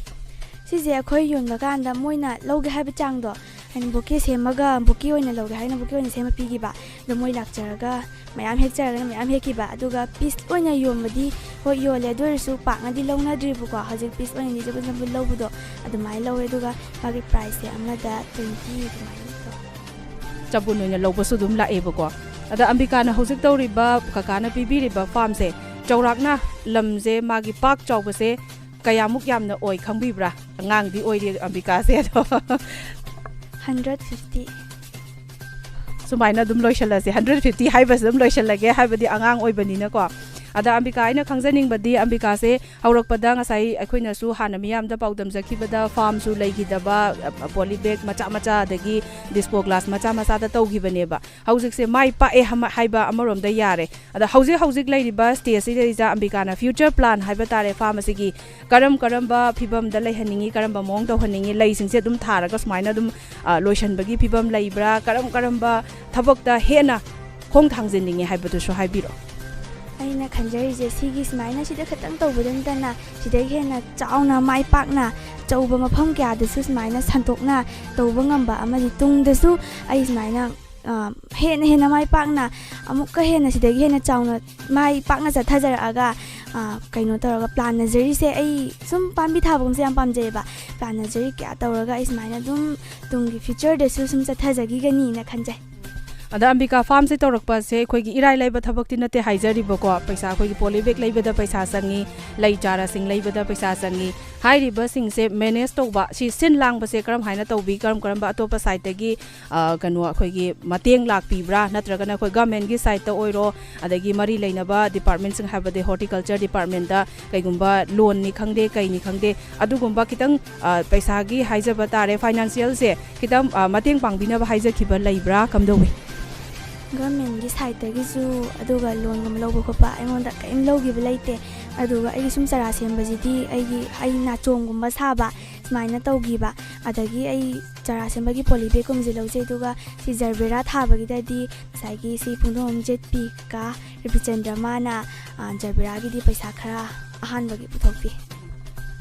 ꯁꯤꯁꯦ ꯑꯩꯈꯣꯏ ꯌꯣꯟꯕ ꯀꯥꯟꯗ ꯃꯣꯏꯅ ꯂꯧꯒꯦ ꯍꯥꯏꯕ ꯆꯥꯡꯗꯣ, ꯍꯥꯏꯗꯤ ꯕꯣꯀꯦ ꯁꯦꯝꯃꯒ, ꯕꯣꯀꯦ ꯑꯣꯏꯅ ꯂꯧꯒꯦ ꯍꯥꯏꯅ ꯕꯣꯀꯦ ꯑꯣꯏꯅ ꯁꯦꯝꯃ ꯄꯤꯈꯤꯕ, ꯑꯗꯣ ꯃꯣꯏ ꯂꯥꯛꯆꯔꯒ ꯃꯌꯥꯝ ꯍꯦꯛꯆꯔꯒꯅ ꯃꯌꯥꯝ ꯍꯦꯛꯈꯤꯕ, ꯑꯗꯨꯒ ꯄꯤꯁ ꯑꯣꯏꯅ ꯌꯣꯟꯕꯗꯤ ꯍꯣꯏ ꯌꯣꯜꯂꯦ, ꯑꯗꯨ ꯑꯣꯏꯔꯁꯨ ꯄꯥꯛꯅꯗꯤ ꯂꯧꯅꯗ꯭ꯔꯤꯕꯀꯣ꯫ ꯍꯧꯖꯤꯛ ꯄꯤꯁ ꯑꯣꯏꯅꯗꯤ ꯆꯕꯨꯟ ꯆꯕꯨꯟ ꯂꯧꯕꯗꯣ ꯑꯗꯨꯃꯥꯏꯅ ꯂꯧꯋꯦ, ꯑꯗꯨꯒ ꯃꯥꯒꯤ ꯄ꯭ꯔꯥꯏꯁꯁꯦ ꯑꯃꯗ ꯇ꯭ꯋꯦꯟꯇꯤ ꯑꯗꯨꯃꯥꯏꯅ꯫ ꯇꯕꯨꯟ ꯑꯣꯏꯅ ꯂꯧꯕꯁꯨ ꯑꯗꯨꯝ ꯂꯥꯛꯑꯦꯕꯀꯣ꯫ ꯑꯗ ꯑꯝꯕꯤꯀꯥꯅ ꯍꯧꯖꯤꯛ ꯇꯧꯔꯤꯕ, ꯀꯀꯥꯅ ꯄꯤꯕꯤꯔꯤꯕ ꯐꯥꯔꯝꯁꯦ, ꯆꯥꯎꯔꯥꯛꯅ ꯂꯝꯁꯦ ꯃꯥꯒꯤ ꯄꯥꯛ ꯆꯥꯎꯕꯁꯦ ꯀꯌꯥꯃꯨꯛ ꯌꯥꯝꯅ ꯑꯣꯏ ꯈꯪꯕꯤꯕ꯭ꯔꯥ? ꯑꯉꯥꯡꯗꯤ ꯑꯣꯏꯔꯤ ꯑꯝꯕꯤꯀꯥꯁꯦ, ꯑꯗꯣ ꯍꯟꯗ꯭ꯔꯦꯠ ꯐꯤꯐꯇꯤ꯫ ꯁꯨꯃꯥꯏꯅ ꯑꯗꯨꯝ ꯂꯣꯏꯁꯜꯂꯁꯦ, ꯍꯟꯗ꯭ꯔꯦꯠ ꯐꯤꯐꯇꯤ ꯍꯥꯏꯕꯁꯤ ꯑꯗꯨꯝ ꯂꯣꯏꯁꯜꯂꯒꯦ, ꯍꯥꯏꯕꯗꯤ ꯑꯉꯥꯡ ꯑꯣꯏꯕꯅꯤꯅꯀꯣ꯫ ꯑꯗ ꯑꯝꯕꯤꯀꯥ, ꯑꯩꯅ ꯈꯪꯖꯅꯤꯡꯕꯗꯤ, ꯑꯝꯕꯤꯀꯥꯁꯦ ꯍꯧꯔꯛꯄꯗ ꯉꯁꯥꯏ ꯑꯩꯈꯣꯏꯅꯁꯨ ꯍꯥꯟꯅ ꯃꯤꯌꯥꯝꯗ ꯄꯥꯎꯗꯝꯖꯈꯤꯕꯗ, ꯐꯥꯔꯝꯁꯨ ꯂꯩꯈꯤꯗꯕ, ꯄꯣꯂꯤ ꯕꯦꯒ ꯃꯆꯥ ꯃꯆꯥ ꯑꯗꯒꯤ ꯗꯤꯁꯄꯣ ꯒ꯭ꯂꯥꯁ ꯃꯆꯥ ꯃꯆꯥꯗ ꯇꯧꯈꯤꯕꯅꯦꯕ꯫ ꯍꯧꯖꯤꯛꯁꯦ ꯃꯥꯏ ꯄꯥꯛꯑꯦ ꯍꯥꯏꯕ ꯑꯃꯔꯣꯝꯗ ꯌꯥꯔꯦ꯫ ꯑꯗ ꯍꯧꯖꯤꯛ ꯍꯧꯖꯤꯛ ꯂꯩꯔꯤꯕ ꯁ꯭ꯇꯦꯖꯁꯤꯗꯩꯗ ꯑꯝꯕꯤꯀꯥꯅ ꯐ꯭ꯌꯨꯆꯔ ꯄ꯭ꯂꯥꯟ ꯍꯥꯏꯕ ꯇꯥꯔꯦ, ꯐꯥꯔꯝ ꯑꯁꯤꯒꯤ ꯀꯔꯝ ꯀꯔꯝꯕ ꯐꯤꯕꯝꯗ ꯂꯩꯍꯟꯅꯤꯡꯉꯤ, ꯀꯔꯝꯕ ꯃꯑꯣꯡ ꯇꯧꯍꯟꯅꯤꯡꯉꯤ, ꯂꯩꯁꯤꯡꯁꯦ ꯑꯗꯨꯝ ꯊꯥꯔꯒ ꯁꯨꯃꯥꯏꯅ ꯑꯗꯨꯝ, ꯑ, ꯂꯣꯏꯁꯟꯕꯒꯤ ꯐꯤꯕꯝ ꯂꯩꯕ꯭ꯔꯥ, ꯀꯔꯝ ꯀꯔꯝꯕ ꯊꯕꯛꯇ ꯍꯦꯟꯅ ꯈꯣꯡ ꯊꯥꯡꯖꯤꯟꯅꯤꯡꯉꯤ ꯍꯥꯏꯕꯗꯨꯁꯨ ꯍꯥꯏꯕꯤꯔꯛꯑꯣ꯫ ꯑꯩꯅ ꯈꯟꯖꯔꯤꯁꯦ, ꯁꯤꯒꯤ ꯁꯨꯃꯥꯏꯅ ꯁꯤꯗ ꯈꯛꯇꯪ ꯇꯧꯕꯗ ꯅꯠꯇꯅ, ꯁꯤꯗꯒꯤ ꯍꯦꯟꯅ ꯆꯥꯎꯅ, ꯃꯥꯏ ꯄꯥꯛꯅ, ꯑꯆꯧꯕ ꯃꯐꯝ ꯀꯌꯥꯗꯁꯨ ꯁꯨꯃꯥꯏꯅ ꯁꯟꯗꯣꯛꯅ ꯇꯧꯕ ꯉꯝꯕ ꯑꯃꯗꯤ ꯇꯨꯡꯗꯁꯨ ꯑꯩ ꯁꯨꯃꯥꯏꯅ, ꯑ, ꯍꯦꯟꯅ ꯍꯦꯟꯅ ꯃꯥꯏ ꯄꯥꯛꯅ, ꯑꯃꯨꯛꯀ ꯍꯦꯟꯅ ꯁꯤꯗꯒꯤ ꯍꯦꯟꯅ ꯆꯥꯎꯅ ꯃꯥꯏ ꯄꯥꯛꯅ ꯆꯠꯊꯖꯔꯛꯑꯒ, ꯑ, ꯀꯩꯅꯣ ꯇꯧꯔꯒ, ꯄ꯭ꯂꯥꯟ ꯅꯖꯔꯤꯁꯦ, ꯑꯩ ꯁꯨꯝ ꯄꯥꯝꯕꯤ ꯊꯥꯕꯒꯨꯝꯁꯦ ꯌꯥꯝ ꯄꯥꯝꯖꯩꯌꯦꯕ꯫ ꯄ꯭ꯂꯥꯟ ꯅꯖꯔꯤ ꯀꯌꯥ ꯇꯧꯔꯒ ꯑꯩ ꯁꯨꯃꯥꯏꯅ ꯑꯗꯨꯝ ꯇꯨꯡꯒꯤ ꯐ꯭ꯌꯨꯆꯔꯗꯁꯨ ꯁꯨꯝ ꯆꯠꯊꯖꯈꯤꯒꯅꯤꯅ ꯈꯟꯖꯩ꯫ ꯑꯗ ꯑꯝꯕꯤꯀꯥ, ꯐꯥꯔꯝꯁꯦ ꯇꯧꯔꯛꯄꯁꯦ ꯑꯩꯈꯣꯏꯒꯤ ꯏꯔꯥꯏ ꯂꯥꯏꯕ ꯊꯕꯛꯇꯤ ꯅꯠꯇꯦ ꯍꯥꯏꯖꯔꯤꯕꯀꯣ꯫ ꯄꯩꯁꯥ, ꯑꯩꯈꯣꯏꯒꯤ ꯄꯣꯂꯤ ꯕꯦꯒ ꯂꯩꯕꯗ ꯄꯩꯁꯥ ꯆꯪꯉꯤ, ꯂꯩ ꯆꯥꯔꯥꯁꯤꯡ ꯂꯩꯕꯗ ꯄꯩꯁꯥ ꯆꯪꯉꯤ꯫ ꯍꯥꯏꯔꯤꯕꯁꯤꯡꯁꯦ ꯃꯦꯅꯦꯖ ꯇꯧꯕ, ꯁꯤ ꯁꯤꯟ ꯂꯥꯡꯕꯁꯦ ꯀꯔꯝ ꯍꯥꯏꯅ ꯇꯧꯕꯤ, ꯀꯔꯝ ꯀꯔꯝꯕ ꯑꯇꯣꯞꯄ ꯁꯥꯏꯠꯇꯒꯤ, ꯑ, ꯀꯩꯅꯣ, ꯑꯩꯈꯣꯏꯒꯤ ꯃꯇꯦꯡ ꯂꯥꯛꯄꯤꯕ꯭ꯔꯥ? ꯅꯠꯇ꯭ꯔꯒꯅ ꯑꯩꯈꯣꯏ ꯒꯃꯦꯟꯒꯤ ꯁꯥꯏꯠꯇ ꯑꯣꯏꯔꯣ, ꯑꯗꯒꯤ ꯃꯔꯤ ꯂꯩꯅꯕ ꯗꯤꯄꯥꯔꯠꯃꯦꯟꯁꯤꯡ, ꯍꯥꯏꯕꯗꯤ ꯍꯣꯔꯇꯤꯀꯜꯆꯔ ꯗꯤꯄꯥꯔꯠꯃꯦꯟꯗ ꯀꯩꯒꯨꯝꯕ ꯂꯣꯟꯅꯤ ꯈꯪꯗꯦ, ꯀꯩꯅꯤ ꯈꯪꯗꯦ, ꯑꯗꯨꯒꯨꯝꯕ ꯈꯤꯇꯪ, ꯑ, ꯄꯩꯁꯥꯒꯤ ꯍꯥꯏꯖꯕ ꯇꯥꯔꯦ, ꯐꯥꯏꯅꯥꯟꯁꯤꯌꯦꯜꯁꯦ ꯈꯤꯇꯪ, ꯑ, ꯃꯇꯦꯡ ꯄꯥꯡꯕꯤꯅꯕ ꯍꯥꯏꯖꯈꯤꯕ ꯂꯩꯕ꯭ꯔꯥ? ꯀꯝꯗꯧꯏ? ꯒꯃꯦꯟꯒꯤ ꯁꯥꯏꯠꯇꯒꯤꯁꯨ, ꯑꯗꯨꯒ ꯂꯣꯟꯒꯨꯝꯕ ꯂꯧꯕ ꯈꯣꯠꯄ ꯑꯩꯉꯣꯟꯗ ꯀꯔꯤꯝ ꯂꯧꯈꯤꯕ ꯂꯩꯇꯦ꯫ ꯑꯗꯨꯒ ꯑꯩꯒꯤ ꯁꯨꯝ ꯆꯥꯔꯥ ꯁꯦꯝꯕꯁꯤꯗꯤ ꯑꯩꯒꯤ, ꯑꯩ ꯅꯥꯆꯣꯝꯒꯨꯝꯕ ꯁꯥꯕ ꯁꯨꯃꯥꯏꯅ ꯇꯧꯈꯤꯕ, ꯑꯗꯒꯤ ꯑꯩ ꯆꯥꯔꯥ ꯁꯦꯝꯕꯒꯤ ꯄꯣꯂꯤ ꯕꯦꯒꯀꯨꯝꯕꯁꯦ ꯂꯧꯖꯩ꯫ ꯑꯗꯨꯒ ꯁꯤ ꯖꯔꯕꯦꯔꯥ ꯊꯥꯕꯒꯤꯗꯗꯤ ꯉꯁꯥꯏꯒꯤ ꯁꯤ ꯄꯨꯡꯗꯣꯡꯕꯝ ꯖꯦꯠ ꯄꯤ ꯀꯥ ꯔꯕꯤꯆꯟꯗ꯭ꯔ, ꯃꯥꯅ, ꯑ, ꯖꯔꯕꯦꯔꯥꯒꯤꯗꯤ ꯄꯩꯁꯥ ꯈꯔ ꯑꯍꯥꯟꯕꯒꯤ ꯄꯨꯊꯣꯛꯄꯤ꯫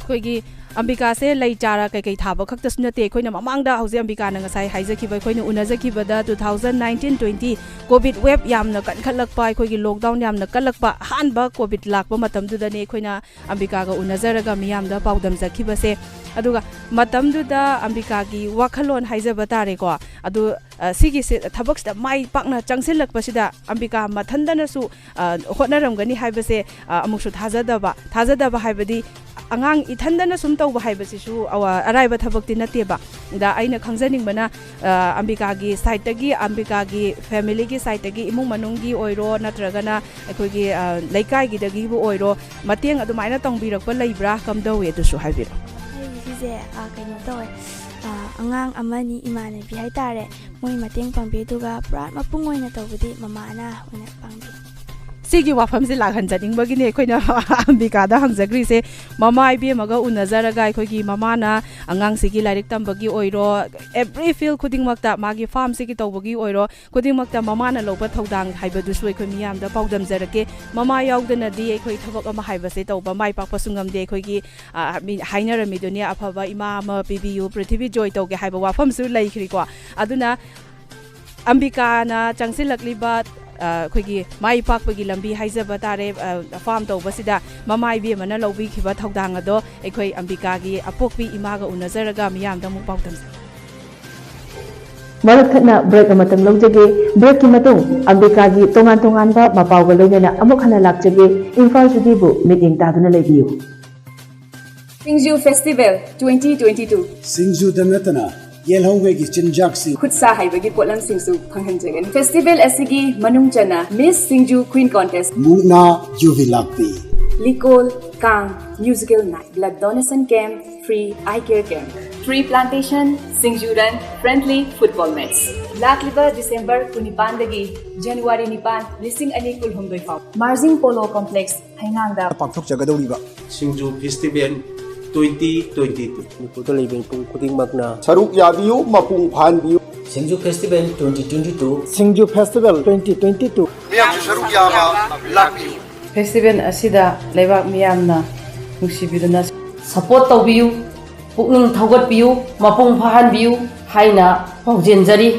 ꯑꯩꯈꯣꯏꯒꯤ ꯑꯝꯕꯤꯀꯥꯁꯦ ꯂꯩ ꯆꯥꯔ ꯀꯩꯀꯩ ꯊꯥꯕ ꯈꯛꯇꯁꯨ ꯅꯠꯇꯦ, ꯑꯩꯈꯣꯏꯅ ꯃꯃꯥꯡꯗ ꯍꯧꯖꯤꯛ ꯑꯝꯕꯤꯀꯥꯅ ꯉꯁꯥꯏ ꯍꯥꯏꯖꯈꯤꯕ, ꯑꯩꯈꯣꯏꯅ ꯎꯅꯖꯈꯤꯕꯗ two thousand nineteen twenty COVID wave ꯌꯥꯝꯅ ꯀꯟꯈꯠꯂꯛꯄ, ꯑꯩꯈꯣꯏꯒꯤ lockdown ꯌꯥꯝꯅ ꯀꯜꯂꯛꯄ ꯑꯍꯥꯟꯕ COVID ꯂꯥꯛꯄ ꯃꯇꯝꯗꯨꯗꯅꯦ ꯑꯩꯈꯣꯏꯅ ꯑꯝꯕꯤꯀꯥꯒ ꯎꯅꯖꯔꯒ ꯃꯤꯌꯥꯝꯗ ꯄꯥꯎꯗꯝꯖꯈꯤꯕꯁꯦ꯫ ꯑꯗꯨꯒ ꯃꯇꯝꯗꯨꯗ ꯑꯝꯕꯤꯀꯥꯒꯤ ꯋꯥꯈꯜꯂꯣꯟ ꯍꯥꯏꯖꯕ ꯇꯥꯔꯦꯀꯣ, ꯑꯗꯨ, ꯑ, ꯁꯤꯒꯤꯁꯦ, ꯊꯕꯛꯁꯤꯗ ꯃꯥꯏ ꯄꯥꯛꯅ ꯆꯪꯁꯤꯜꯂꯛꯄꯁꯤꯗ ꯑꯝꯕꯤꯀꯥ ꯃꯊꯟꯗꯅꯁꯨ, ꯑ, ꯍꯣꯠꯅꯔꯝꯒꯅꯤ ꯍꯥꯏꯕꯁꯦ, ꯑ, ꯑꯃꯨꯛꯁꯨ ꯊꯥꯖꯗꯕ, ꯊꯥꯖꯗꯕ ꯍꯥꯏꯕꯗꯤ ꯑꯉꯥꯡ ꯏꯊꯟꯗꯅ ꯁꯨꯝ ꯇꯧꯕ ꯍꯥꯏꯕꯁꯤꯁꯨ ꯑꯋꯥ-, ꯑꯔꯥꯏꯕ ꯊꯕꯛꯇꯤ ꯅꯠꯇꯦꯕ꯫ ꯗ ꯑꯩꯅ ꯈꯪꯖꯅꯤꯡꯕꯅ, ꯑ, ꯑꯝꯕꯤꯀꯥꯒꯤ side ꯇꯒꯤ, ꯑꯝꯕꯤꯀꯥꯒꯤ family ꯒꯤ side ꯇꯒꯤ, ꯏꯃꯨꯡ ꯃꯅꯨꯡꯒꯤ ꯑꯣꯏꯔꯣ, ꯅꯠꯇ꯭ꯔꯒꯅ ꯑꯩꯈꯣꯏꯒꯤ, ꯑ, ꯂꯩꯀꯥꯏꯒꯤꯗꯒꯤꯕꯨ ꯑꯣꯏꯔꯣ, ꯃꯇꯦꯡ ꯑꯗꯨꯃꯥꯏꯅ ꯇꯧꯕꯤꯔꯛꯄ ꯂꯩꯕ꯭ꯔꯥ? ꯀꯝꯗꯧꯋꯤ? ꯑꯗꯨꯁꯨ ꯍꯥꯏꯕꯤꯔꯣ꯫ ꯑꯩꯒꯤꯁꯦ, ꯑ, ꯀꯩꯅꯣ ꯇꯧꯋꯦ, ꯑ, ꯑꯉꯥꯡ ꯑꯃꯅꯤ, ꯏꯃꯥꯟꯅꯕꯤ ꯍꯥꯏꯇꯥꯔꯦ, ꯃꯣꯏ ꯃꯇꯦꯡ ꯄꯥꯡꯕꯤ, ꯑꯗꯨꯒ ꯄꯨꯔꯥ ꯃꯄꯨꯡ ꯑꯣꯏꯅ ꯇꯧꯕꯗꯤ ꯃꯃꯥꯅ ꯑꯣꯏꯅ ꯄꯥꯡꯕꯤ꯫ ꯁꯤꯒꯤ ꯋꯥꯐꯝꯁꯦ ꯂꯥꯛꯍꯟꯖꯅꯤꯡꯕꯒꯤꯅꯦ ꯑꯩꯈꯣꯏꯅ ꯑꯝꯕꯤꯀꯥꯗ ꯍꯪꯖꯈ꯭ꯔꯤꯁꯦ꯫ ꯃꯃꯥ ꯏꯕꯦꯝꯃꯒ ꯎꯅꯖꯔꯒ ꯑꯩꯈꯣꯏꯒꯤ ꯃꯃꯥꯅ ꯑꯉꯥꯡꯁꯤꯒꯤ ꯂꯥꯏꯔꯤꯛ ꯇꯝꯕꯒꯤ ꯑꯣꯏꯔꯣ, every field ꯈꯨꯗꯤꯡꯃꯛꯇ, ꯃꯥꯒꯤ farm ꯁꯤꯒꯤ ꯇꯧꯕꯒꯤ ꯑꯣꯏꯔꯣ, ꯈꯨꯗꯤꯡꯃꯛꯇ ꯃꯃꯥꯅ ꯂꯧꯕ ꯊꯧꯗꯥꯡ ꯍꯥꯏꯕꯗꯨꯁꯨ ꯑꯩꯈꯣꯏ ꯃꯤꯌꯥꯝꯗ ꯄꯥꯎꯗꯝꯖꯔꯛꯀꯦ꯫ ꯃꯃꯥ ꯌꯥꯎꯗꯅꯗꯤ ꯑꯩꯈꯣꯏ ꯊꯕꯛ ꯑꯃ ꯍꯥꯏꯕꯁꯦ ꯇꯧꯕ ꯃꯥꯏ ꯄꯥꯛꯄꯁꯨ ꯉꯝꯗꯦ꯫ ꯑꯩꯈꯣꯏꯒꯤ, ꯑ, ꯃꯤ ꯍꯥꯏꯅꯔꯝꯃꯤꯗꯨꯅꯤ, "ꯑꯐꯕ ꯏꯃꯥ ꯑꯃ ꯄꯤꯕꯤꯌꯨ, ꯄ꯭ꯔꯤꯊꯤꯕꯤ ꯖꯣꯏ ꯇꯧꯒꯦ" ꯍꯥꯏꯕ ꯋꯥꯐꯝꯁꯨ ꯂꯩꯈ꯭ꯔꯤꯀꯣ꯫ ꯑꯗꯨꯅ ꯑꯝꯕꯤꯀꯥꯅ ꯆꯪꯁꯤꯜꯂꯛꯂꯤꯕ, ꯑ, ꯑꯩꯈꯣꯏꯒꯤ ꯃꯥꯏ ꯄꯥꯛꯄꯒꯤ ꯂꯝꯕꯤ ꯍꯥꯏꯖꯕ ꯇꯥꯔꯦ, ꯑ, farm ꯇꯧꯕꯁꯤꯗ ꯃꯃꯥ ꯏꯕꯦꯝꯃꯅ ꯂꯧꯕꯤꯈꯤꯕ ꯊꯧꯗꯥꯡ ꯑꯗꯣ ꯑꯩꯈꯣꯏ ꯑꯝꯕꯤꯀꯥꯒꯤ ꯑꯄꯣꯛꯄꯤ ꯏꯃꯥꯒ ꯎꯅꯖꯔꯒ ꯃꯤꯌꯥꯝꯗ ꯑꯃꯨꯛ ꯄꯥꯎꯗꯝꯖꯒꯦ꯫ ꯃꯔꯛ ꯊꯠꯅ break ꯑꯃꯇꯪ ꯂꯧꯖꯒꯦ꯫ Break ꯀꯤ ꯃꯇꯨꯡ ꯑꯝꯕꯤꯀꯥꯒꯤ ꯇꯣꯉꯥꯟ ꯇꯣꯉꯥꯟꯕ ꯃꯄꯥꯎꯒ ꯂꯣꯏꯅꯅ ꯑꯃꯨꯛ ꯍꯟꯅ ꯂꯥꯛꯆꯒꯦ꯫ ꯏꯝꯐꯥꯜ ꯁꯤꯇꯤꯕꯨ ꯃꯤꯠꯌꯦꯡ ꯇꯥꯗꯨꯅ ꯂꯩꯕꯤꯌꯨ꯫ ꯁꯤꯡꯖꯨ Festival twenty twenty two꯫ ꯁꯤꯡꯖꯨꯗ ꯅꯠꯇꯅ ꯌꯦꯜꯍꯧꯉꯩꯒꯤ ꯆꯤꯟꯖꯥꯛꯁꯤꯡ꯫ ꯈꯨꯠꯁꯥ ꯍꯩꯕꯒꯤ ꯄꯣꯠꯂꯝꯁꯤꯡꯁꯨ ꯐꯪꯍꯟꯖꯒꯅꯤ꯫ Festival ꯑꯁꯤꯒꯤ ꯃꯅꯨꯡ ꯆꯟꯅ Miss Singju Queen Contest, ꯃꯨꯛꯅꯥ ꯌꯨꯕꯤ ꯂꯥꯛꯄꯤ, ꯂꯤꯀꯣꯜ, ꯀꯥꯡ, musical night, blood donation camp, free eye care camp, tree plantation, ꯁꯤꯡꯖꯨ run, friendly football match꯫ ꯂꯥꯛꯂꯤꯕ December ꯀꯨꯟꯅꯤꯄꯥꯟꯗꯒꯤ January ꯅꯤꯄꯥꯟ, ꯂꯤꯁꯤꯡ ꯑꯅꯤ ꯀꯨꯟꯍꯨꯝꯗꯣꯏ ꯐꯥꯎ ꯃꯥꯔꯖꯤꯡ ꯄꯣꯂꯣ ꯀꯣꯝꯄ꯭ꯂꯦꯛꯁ, ꯍꯩꯉꯥꯡꯗ ꯄꯥꯡꯊꯣꯛꯆꯒꯗꯧꯔꯤꯕ ꯁꯤꯡꯖꯨ Festival twenty twenty two꯫ ꯃꯅꯤꯄꯨꯔꯗ ꯂꯩꯕ ꯃꯤꯄꯨꯝ ꯈꯨꯗꯤꯡꯃꯛꯅ ꯁꯔꯨꯛ ꯌꯥꯕꯤꯌꯨ, ꯃꯄꯨꯡ ꯐꯥꯍꯟꯕꯤꯌꯨ꯫ ꯁꯤꯡꯖꯨ Festival twenty twenty two꯫ ꯁꯤꯡꯖꯨ Festival twenty twenty two꯫ ꯃꯤꯌꯥꯝꯁꯨ ꯁꯔꯨꯛ ꯌꯥꯕ ꯂꯥꯛꯄꯤꯌꯨ꯫ Festival ꯑꯁꯤꯗ ꯂꯩꯕꯥꯛ ꯃꯤꯌꯥꯝꯅ ꯅꯨꯡꯁꯤꯕꯤꯗꯨꯅ ꯁꯄꯣꯔꯠ ꯇꯧꯕꯤꯌꯨ, ꯄꯨꯛꯅꯤꯡ ꯊꯧꯒꯠꯄꯤꯌꯨ, ꯃꯄꯨꯡ ꯐꯥꯍꯟꯕꯤꯌꯨ ꯍꯥꯏꯅ ꯄꯥꯎꯖꯦꯟꯖꯔꯤ꯫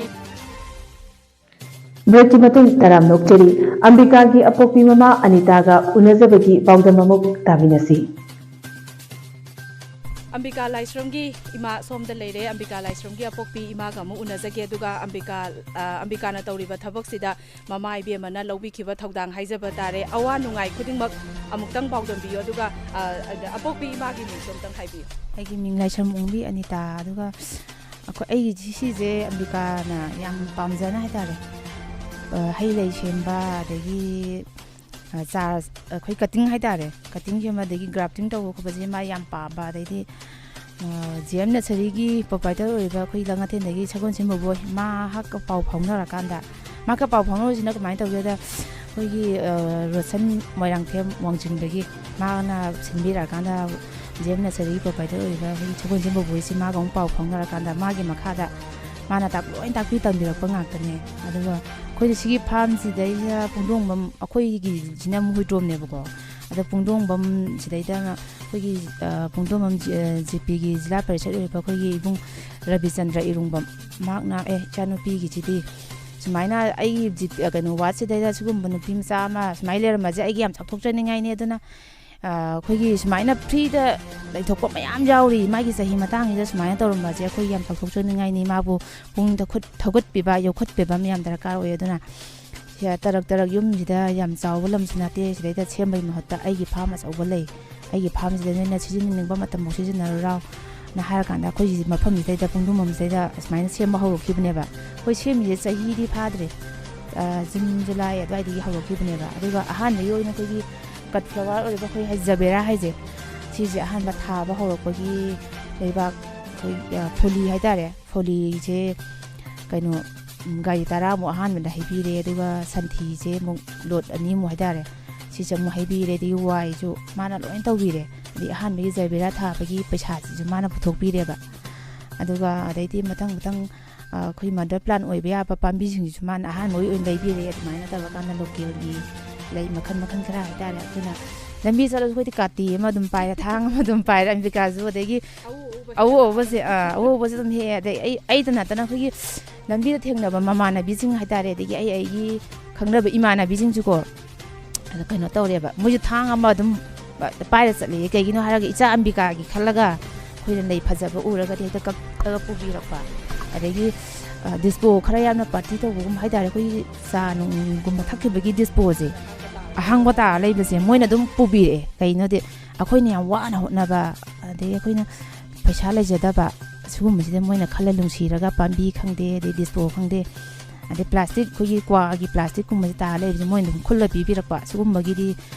ꯕ꯭ꯔꯦꯛꯀꯤ ꯃꯇꯨꯡ ꯇꯔꯥꯝꯅ ꯑꯣꯛꯆꯔꯤ꯫ ꯑꯝꯕꯤꯀꯥꯒꯤ ꯑꯄꯣꯛꯄꯤ ꯃꯃꯥ ꯑꯅꯤꯇꯥꯒ ꯎꯅꯖꯕꯒꯤ ꯄꯥꯎꯗꯝ ꯑꯃꯨꯛ ꯇꯥꯃꯤꯟꯅꯁꯤ꯫ ꯑꯝꯕꯤꯀꯥ ꯂꯥꯏꯁ꯭ꯔꯝꯒꯤ ꯏꯃꯥ ꯁꯣꯝꯗ ꯂꯩꯔꯦ꯫ ꯑꯝꯕꯤꯀꯥ ꯂꯥꯏꯁ꯭ꯔꯝꯒꯤ ꯑꯄꯣꯛꯄꯤ ꯏꯃꯥꯒ ꯑꯃꯨꯛ ꯎꯅꯖꯒꯦ, ꯑꯗꯨꯒ ꯑꯝꯕꯤꯀꯥ, ꯑ, ꯑꯝꯕꯤꯀꯥꯅ ꯇꯧꯔꯤꯕ ꯊꯕꯛꯁꯤꯗ ꯃꯃꯥ ꯏꯕꯦꯝꯃꯅ ꯂꯧꯕꯤꯈꯤꯕ ꯊꯧꯗꯥꯡ ꯍꯥꯏꯖꯕ ꯇꯥꯔꯦ꯫ ꯑꯋꯥ ꯅꯨꯡꯉꯥꯏ ꯈꯨꯗꯤꯡꯃꯛ ꯑꯃꯨꯛꯇꯪ ꯄꯥꯎꯗꯝꯕꯤꯌꯨ, ꯑꯗꯨꯒ, ꯑ, ꯑꯗ ꯑꯄꯣꯛꯄꯤ ꯏꯃꯥꯒꯤ ꯃꯤꯡꯁꯨ ꯑꯝꯇꯪ ꯍꯥꯏꯕꯤꯌꯨ꯫ ꯑꯩꯒꯤ ꯃꯤꯡ ꯂꯥꯏꯁ꯭ꯔꯝ ꯑꯣꯡꯕꯤ ꯑꯅꯤꯇꯥ꯫ ꯑꯗꯨꯒ ꯑꯩꯈꯣꯏ, ꯑꯩꯒꯤ ꯁꯤꯁꯦ ꯑꯝꯕꯤꯀꯥꯅ ꯌꯥꯝ ꯄꯥꯝꯖꯅ ꯍꯥꯏꯇꯥꯔꯦ, ꯑ, ꯍꯩ ꯂꯩ ꯁꯦꯝꯕ, ꯑꯗꯒꯤ, ꯑ, ꯆꯥꯔ, ꯑꯩꯈꯣꯏ ꯀꯇꯤꯡ ꯍꯥꯏꯇꯥꯔꯦ, ꯀꯇꯤꯡ ꯁꯦꯝꯕ, ꯑꯗꯒꯤ ꯒ꯭ꯔꯥꯐꯇꯤꯡ ꯇꯧꯕ ꯈꯣꯠꯄꯁꯦ ꯃꯥ ꯌꯥꯝ ꯄꯥꯝꯕ꯫ ꯑꯗꯩꯗꯤ, ꯑ, ꯖꯤ ꯑꯦꯝ ꯅꯁꯔꯤꯒꯤ ꯄ꯭ꯔꯣꯄꯥꯏꯇꯔ ꯑꯣꯏꯔꯤꯕ ꯑꯩꯈꯣꯏ ꯂꯪꯉꯊꯦꯟꯗꯒꯤ ꯁꯒꯣꯜꯁꯦꯝ ꯕꯣꯕꯣꯏ, ꯃꯍꯥꯛꯀ ꯄꯥꯎ ꯐꯥꯎꯅꯔꯀꯥꯟꯗ, ꯃꯍꯥꯛꯀ ꯄꯥꯎ ꯐꯥꯎꯅꯕꯁꯤꯅ ꯀꯃꯥꯏꯅ ꯇꯧꯒꯦꯗ, ꯑꯩꯈꯣꯏꯒꯤ, ꯑ, ꯔꯣꯁꯟ ꯃꯣꯏꯔꯥꯡꯊꯦꯝ ꯋꯥꯡꯖꯤꯡꯗꯒꯤ ꯃꯥꯅ ꯁꯤꯟꯕꯤꯔꯛꯑꯀꯥꯟꯗ, ꯖꯤ ꯑꯦꯝ ꯅꯁꯔꯤꯒꯤ ꯄ꯭ꯔꯣꯄꯥꯏꯇꯔ ꯑꯣꯏꯔꯤꯕ ꯑꯩꯈꯣꯏꯒꯤ ꯁꯒꯣꯜꯁꯦꯝ ꯕꯣꯕꯣꯏꯁꯤ ꯃꯥꯒ ꯑꯃꯨꯛ ꯄꯥꯎ ꯐꯥꯎꯅꯔꯀꯥꯟꯗ, ꯃꯥꯒꯤ ꯃꯈꯥꯗ ꯃꯥꯅ ꯇꯥꯛ-, ꯂꯣꯏ ꯇꯥꯛꯄꯤ ꯇꯝꯕꯤꯔꯛꯄ ꯉꯥꯛꯇꯅꯦ꯫ ꯑꯗꯨꯒ ꯑꯩꯈꯣꯏꯗ ꯁꯤꯒꯤ ꯐꯥꯔꯝꯁꯤꯗꯩꯁꯤꯗ ꯄꯨꯡꯗꯣꯡꯕꯝ, ꯑꯩꯈꯣꯏꯒꯤꯁꯤꯅ ꯑꯃꯨꯛ ꯍꯨꯏꯗ꯭ꯔꯣꯝꯅꯦꯕꯀꯣ꯫ ꯑꯗ ꯄꯨꯡꯗꯣꯡꯕꯝ ꯁꯤꯗꯩꯗ ꯑꯩꯈꯣꯏꯒꯤ, ꯑ, ꯄꯨꯡꯗꯣꯡꯕꯝ ꯖꯤ-, ꯑ, ꯖꯦ ꯄꯤꯒꯤ ꯖꯤꯂꯥ ꯄꯔꯤꯁꯠ ꯑꯣꯏꯔꯤꯕ ꯑꯩꯈꯣꯏꯒꯤ ꯏꯕꯨꯡ ꯔꯕꯤꯆꯟꯗ꯭ꯔ ꯏꯔꯨꯡꯕꯝ, ꯃꯍꯥꯛꯅ, "ꯑꯦ, ꯏꯆꯥꯅꯨꯄꯤꯒꯤꯁꯤꯗꯤ ꯁꯨꯃꯥꯏꯅ ꯑꯩꯒꯤ ꯖꯤ-, ꯀꯩꯅꯣ, ꯋꯥꯔꯗꯁꯤꯗꯩꯗ ꯁꯤꯒꯨꯝꯕ ꯅꯨꯄꯤ ꯃꯆꯥ ꯑꯃ ꯁꯨꯃꯥꯏꯅ ꯂꯩꯔꯝꯕꯁꯦ ꯑꯩꯒꯤ ꯌꯥꯝ ꯆꯥꯎꯊꯣꯛꯆꯅꯤꯡꯉꯥꯏꯅꯦ꯫ ꯑꯗꯨꯅ, ꯑ, ꯑꯩꯈꯣꯏꯒꯤ ꯁꯨꯃꯥꯏꯅ ꯐ꯭ꯔꯤꯗ ꯂꯩꯊꯣꯛꯄ ꯃꯌꯥꯝ ꯌꯥꯎꯔꯤ, ꯃꯥꯒꯤ ꯆꯍꯤ ꯃꯇꯥꯡꯁꯤꯗ ꯁꯨꯃꯥꯏꯅ ꯇꯧꯔꯝꯕꯁꯦ ꯑꯩꯈꯣꯏ ꯌꯥꯝ ꯆꯥꯎꯊꯣꯛꯆꯅꯤꯡꯉꯥꯏꯅꯤ, ꯃꯥꯕꯨ ꯄꯨꯛꯅꯤꯡ ꯊꯧꯒꯠ-, ꯊꯧꯒꯠꯄꯤꯕ, ꯌꯣꯛꯈꯠꯄꯤꯕ ꯑꯃ ꯌꯥꯝ ꯗꯔꯀꯥꯔ ꯑꯣꯏ꯫ ꯑꯗꯨꯅ ꯁꯤ ꯇꯔꯛ ꯇꯔꯛ ꯌꯨꯝꯁꯤꯗ ꯌꯥꯝ ꯆꯥꯎꯕ ꯂꯝꯁꯨ ꯅꯠꯇꯦ, ꯁꯤꯗꯩꯗ ꯁꯦꯝꯕꯒꯤ ꯃꯍꯨꯠꯇ ꯑꯩꯒꯤ ꯐꯥꯔꯝ ꯑꯆꯧꯕ ꯂꯩ, ꯑꯩꯒꯤ ꯐꯥꯔꯝꯁꯤꯗ ꯅꯣꯏꯅ ꯁꯤꯖꯤꯟꯅꯅꯤꯡꯕ ꯃꯇꯝꯐꯥꯎ ꯁꯤꯖꯤꯟꯅꯔꯨꯔꯥꯎ"ꯅ ꯍꯥꯏꯔꯀꯥꯟꯗ ꯑꯩꯈꯣꯏ ꯁꯤ ꯃꯐꯝꯁꯤꯗꯩꯗ, ꯄꯨꯡꯗꯣꯡꯕꯝꯁꯤꯗꯩꯗ ꯑꯁꯨꯃꯥꯏꯅ ꯁꯦꯝꯕ ꯍꯧꯔꯛꯈꯤꯕꯅꯦꯕ꯫ ꯑꯩꯈꯣꯏ ꯁꯦꯝꯃꯤꯁꯦ ꯆꯍꯤꯗꯤ ꯐꯥꯗ꯭ꯔꯤ, ꯑ, ꯖꯨꯟ, ꯖꯨꯂꯥꯏ ꯑꯗꯨꯋꯥꯏꯗꯒꯤ ꯍꯧꯔꯛꯈꯤꯕꯅꯦꯕ꯫ ꯑꯗꯨꯒ ꯑꯍꯥꯟꯕꯒꯤ ꯑꯣꯏꯅ ꯑꯩꯈꯣꯏꯒꯤ ꯀꯠ ꯐ꯭ꯂꯥꯋꯔ ꯑꯣꯏꯔꯤꯕ ꯑꯩꯈꯣꯏ ꯖꯕꯦꯔꯥ ꯍꯥꯏꯁꯦ, ꯁꯤꯁꯦ ꯑꯍꯥꯟꯕ ꯊꯥꯕ ꯍꯧꯔꯛꯄꯒꯤ ꯂꯩꯕꯥꯛ, ꯑꯩꯈꯣꯏ, ꯑ, ꯐꯣꯂꯤ ꯍꯥꯏꯇꯥꯔꯦ, ꯐꯣꯂꯤꯁꯦ ꯀꯩꯅꯣ, ꯎꯝ, ꯒꯥꯔꯤ ꯇꯔꯥꯃꯨꯛ ꯑꯍꯥꯟꯕꯗ ꯍꯩꯕꯤꯔꯦ, ꯑꯗꯨꯒ ꯁꯟꯊꯤꯁꯦ ꯑꯃꯨꯛ ꯂꯣꯠ ꯑꯅꯤꯃꯨꯛ ꯍꯥꯏꯇꯥꯔꯦ, ꯁꯤꯁꯦ ꯑꯃꯨꯛ ꯍꯩꯕꯤꯔꯦ, ꯑꯗꯒꯤ ꯋꯥꯏꯁꯨ ꯃꯥꯅ ꯂꯣꯏꯅ ꯇꯧꯕꯤꯔꯦ, ꯑꯗꯩ ꯑꯍꯥꯟꯕꯒꯤ ꯖꯕꯦꯔꯥ ꯊꯥꯕꯒꯤ ꯄꯩꯁꯥꯁꯤꯁꯨ ꯃꯥꯅ ꯄꯨꯊꯣꯛꯄꯤꯔꯦꯕ꯫ ꯑꯗꯨꯒ ꯑꯗꯩꯗꯤ ꯃꯊꯪ ꯃꯊꯪ, ꯑ, ꯑꯩꯈꯣꯏ ꯃꯗꯔ ꯄ꯭ꯂꯥꯟ ꯑꯣꯏꯕ ꯌꯥꯕ ꯄꯥꯝꯕꯤꯁꯤꯡꯁꯤꯁꯨ ꯃꯥꯅ ꯑꯍꯥꯟꯕꯒꯤ ꯑꯣꯏꯅ ꯂꯩꯕꯤꯔꯦ꯫ ꯑꯗꯨꯃꯥꯏꯅ ꯇꯧꯔꯀꯥꯟꯗ ꯂꯣꯀꯦꯜꯒꯤ ꯂꯩ ꯃꯈꯜ ꯃꯈꯜ ꯈꯔ ꯍꯥꯏꯇꯥꯔꯦ, ꯑꯗꯨꯅ ꯂꯝꯕꯤ ꯆꯠꯂꯁꯨ ꯑꯩꯈꯣꯏꯗꯤ ꯀꯥꯇꯤ ꯑꯃ ꯑꯗꯨꯝ ꯄꯥꯏꯔꯦ, ꯊꯥꯡ ꯑꯃ ꯑꯗꯨꯝ ꯄꯥꯏꯔꯦ꯫ ꯑꯝꯕꯤꯀꯥꯁꯨ, ꯑꯗꯒꯤ ꯑꯎ ꯑꯎꯕꯁꯦ, ꯑꯥ, ꯑꯎ ꯑꯎꯕꯁꯦ ꯑꯗꯨꯝ ꯍꯦꯛꯑꯦ꯫ ꯑꯗꯩ ꯑꯩ, ꯑꯩꯗ ꯅꯠꯇꯅ ꯑꯩꯈꯣꯏꯒꯤ ꯂꯝꯕꯤꯗ ꯊꯦꯡꯅꯕ ꯃꯃꯥꯟꯅꯕꯤꯁꯤꯡ ꯍꯥꯏꯇꯥꯔꯦ, ꯑꯗꯒꯤ ꯑꯩ, ꯑꯩꯒꯤ ꯈꯪꯅꯕ ꯏꯃꯥꯟꯅꯕꯤꯁꯤꯡꯁꯨꯀꯣ, ꯑꯗ ꯀꯩꯅꯣ ꯇꯧꯔꯦꯕ, ꯃꯣꯏꯁꯨ ꯊꯥꯡ ꯑꯃ ꯑꯗꯨꯝ ꯄꯥꯏꯔ ꯆꯠꯂꯦ꯫ ꯀꯩꯒꯤꯅꯣ ꯍꯥꯏꯔꯒ ꯏꯆꯥ ꯑꯝꯕꯤꯀꯥꯒꯤ ꯈꯜꯂꯒ ꯑꯩꯈꯣꯏꯅ ꯂꯩ ꯐꯖꯕ ꯎꯔꯒꯗꯤ ꯍꯦꯛꯇ ꯀꯛꯑꯒ ꯄꯨꯕꯤꯔꯛꯄ꯫ ꯑꯗꯒꯤ, ꯑ, ꯗꯤꯁꯄꯣ ꯈꯔ ꯌꯥꯝꯅ ꯄꯥꯔꯇꯤ ꯇꯧꯕꯒꯨꯝꯕ ꯍꯥꯏꯇꯥꯔꯦ, ꯑꯩꯈꯣꯏꯒꯤ ꯆꯥ ꯅꯨꯡꯒꯨꯝꯕ ꯊꯛꯈꯤꯕꯒꯤ ꯗꯤꯁꯄꯣꯁꯦ ꯑꯍꯥꯡꯕ ꯇꯥꯔ ꯂꯩꯕꯁꯦ ꯃꯣꯏꯅ ꯑꯗꯨꯝ ꯄꯨꯕꯤꯔꯛꯑꯦ꯫ ꯀꯩꯅꯣꯗꯤ ꯑꯩꯈꯣꯏꯅ ꯌꯥꯝ ꯋꯥꯅ ꯍꯣꯠꯅꯕ, ꯑꯗꯩ ꯑꯩꯈꯣꯏꯅ ꯄꯩꯁꯥ ꯂꯩꯖꯗꯕ, ꯁꯤꯒꯨꯝꯕꯁꯤꯗ ꯃꯣꯏꯅ ꯈꯜꯂ ꯅꯨꯡꯁꯤꯔꯒ ꯄꯥꯝꯕꯤ ꯈꯪꯗꯦ, ꯑꯗꯩ ꯗꯤꯁꯄꯣ ꯈꯪꯗꯦ, ꯑꯗꯩ ꯄ꯭ꯂꯥꯁꯇꯤꯛ, ꯑꯩꯈꯣꯏꯒꯤ ꯀ꯭ꯋꯥꯒꯤ ꯄ꯭ꯂꯥꯁꯇꯤꯛꯀꯨꯝꯕꯁꯦ ꯇꯥꯔ ꯂꯩꯕꯁꯦ ꯃꯣꯏꯅ ꯑꯗꯨꯝ ꯈꯨꯜꯂ ꯄꯤꯕꯤꯔꯛꯄ꯫ ꯁꯤꯒꯨꯝꯕꯒꯤꯗꯤ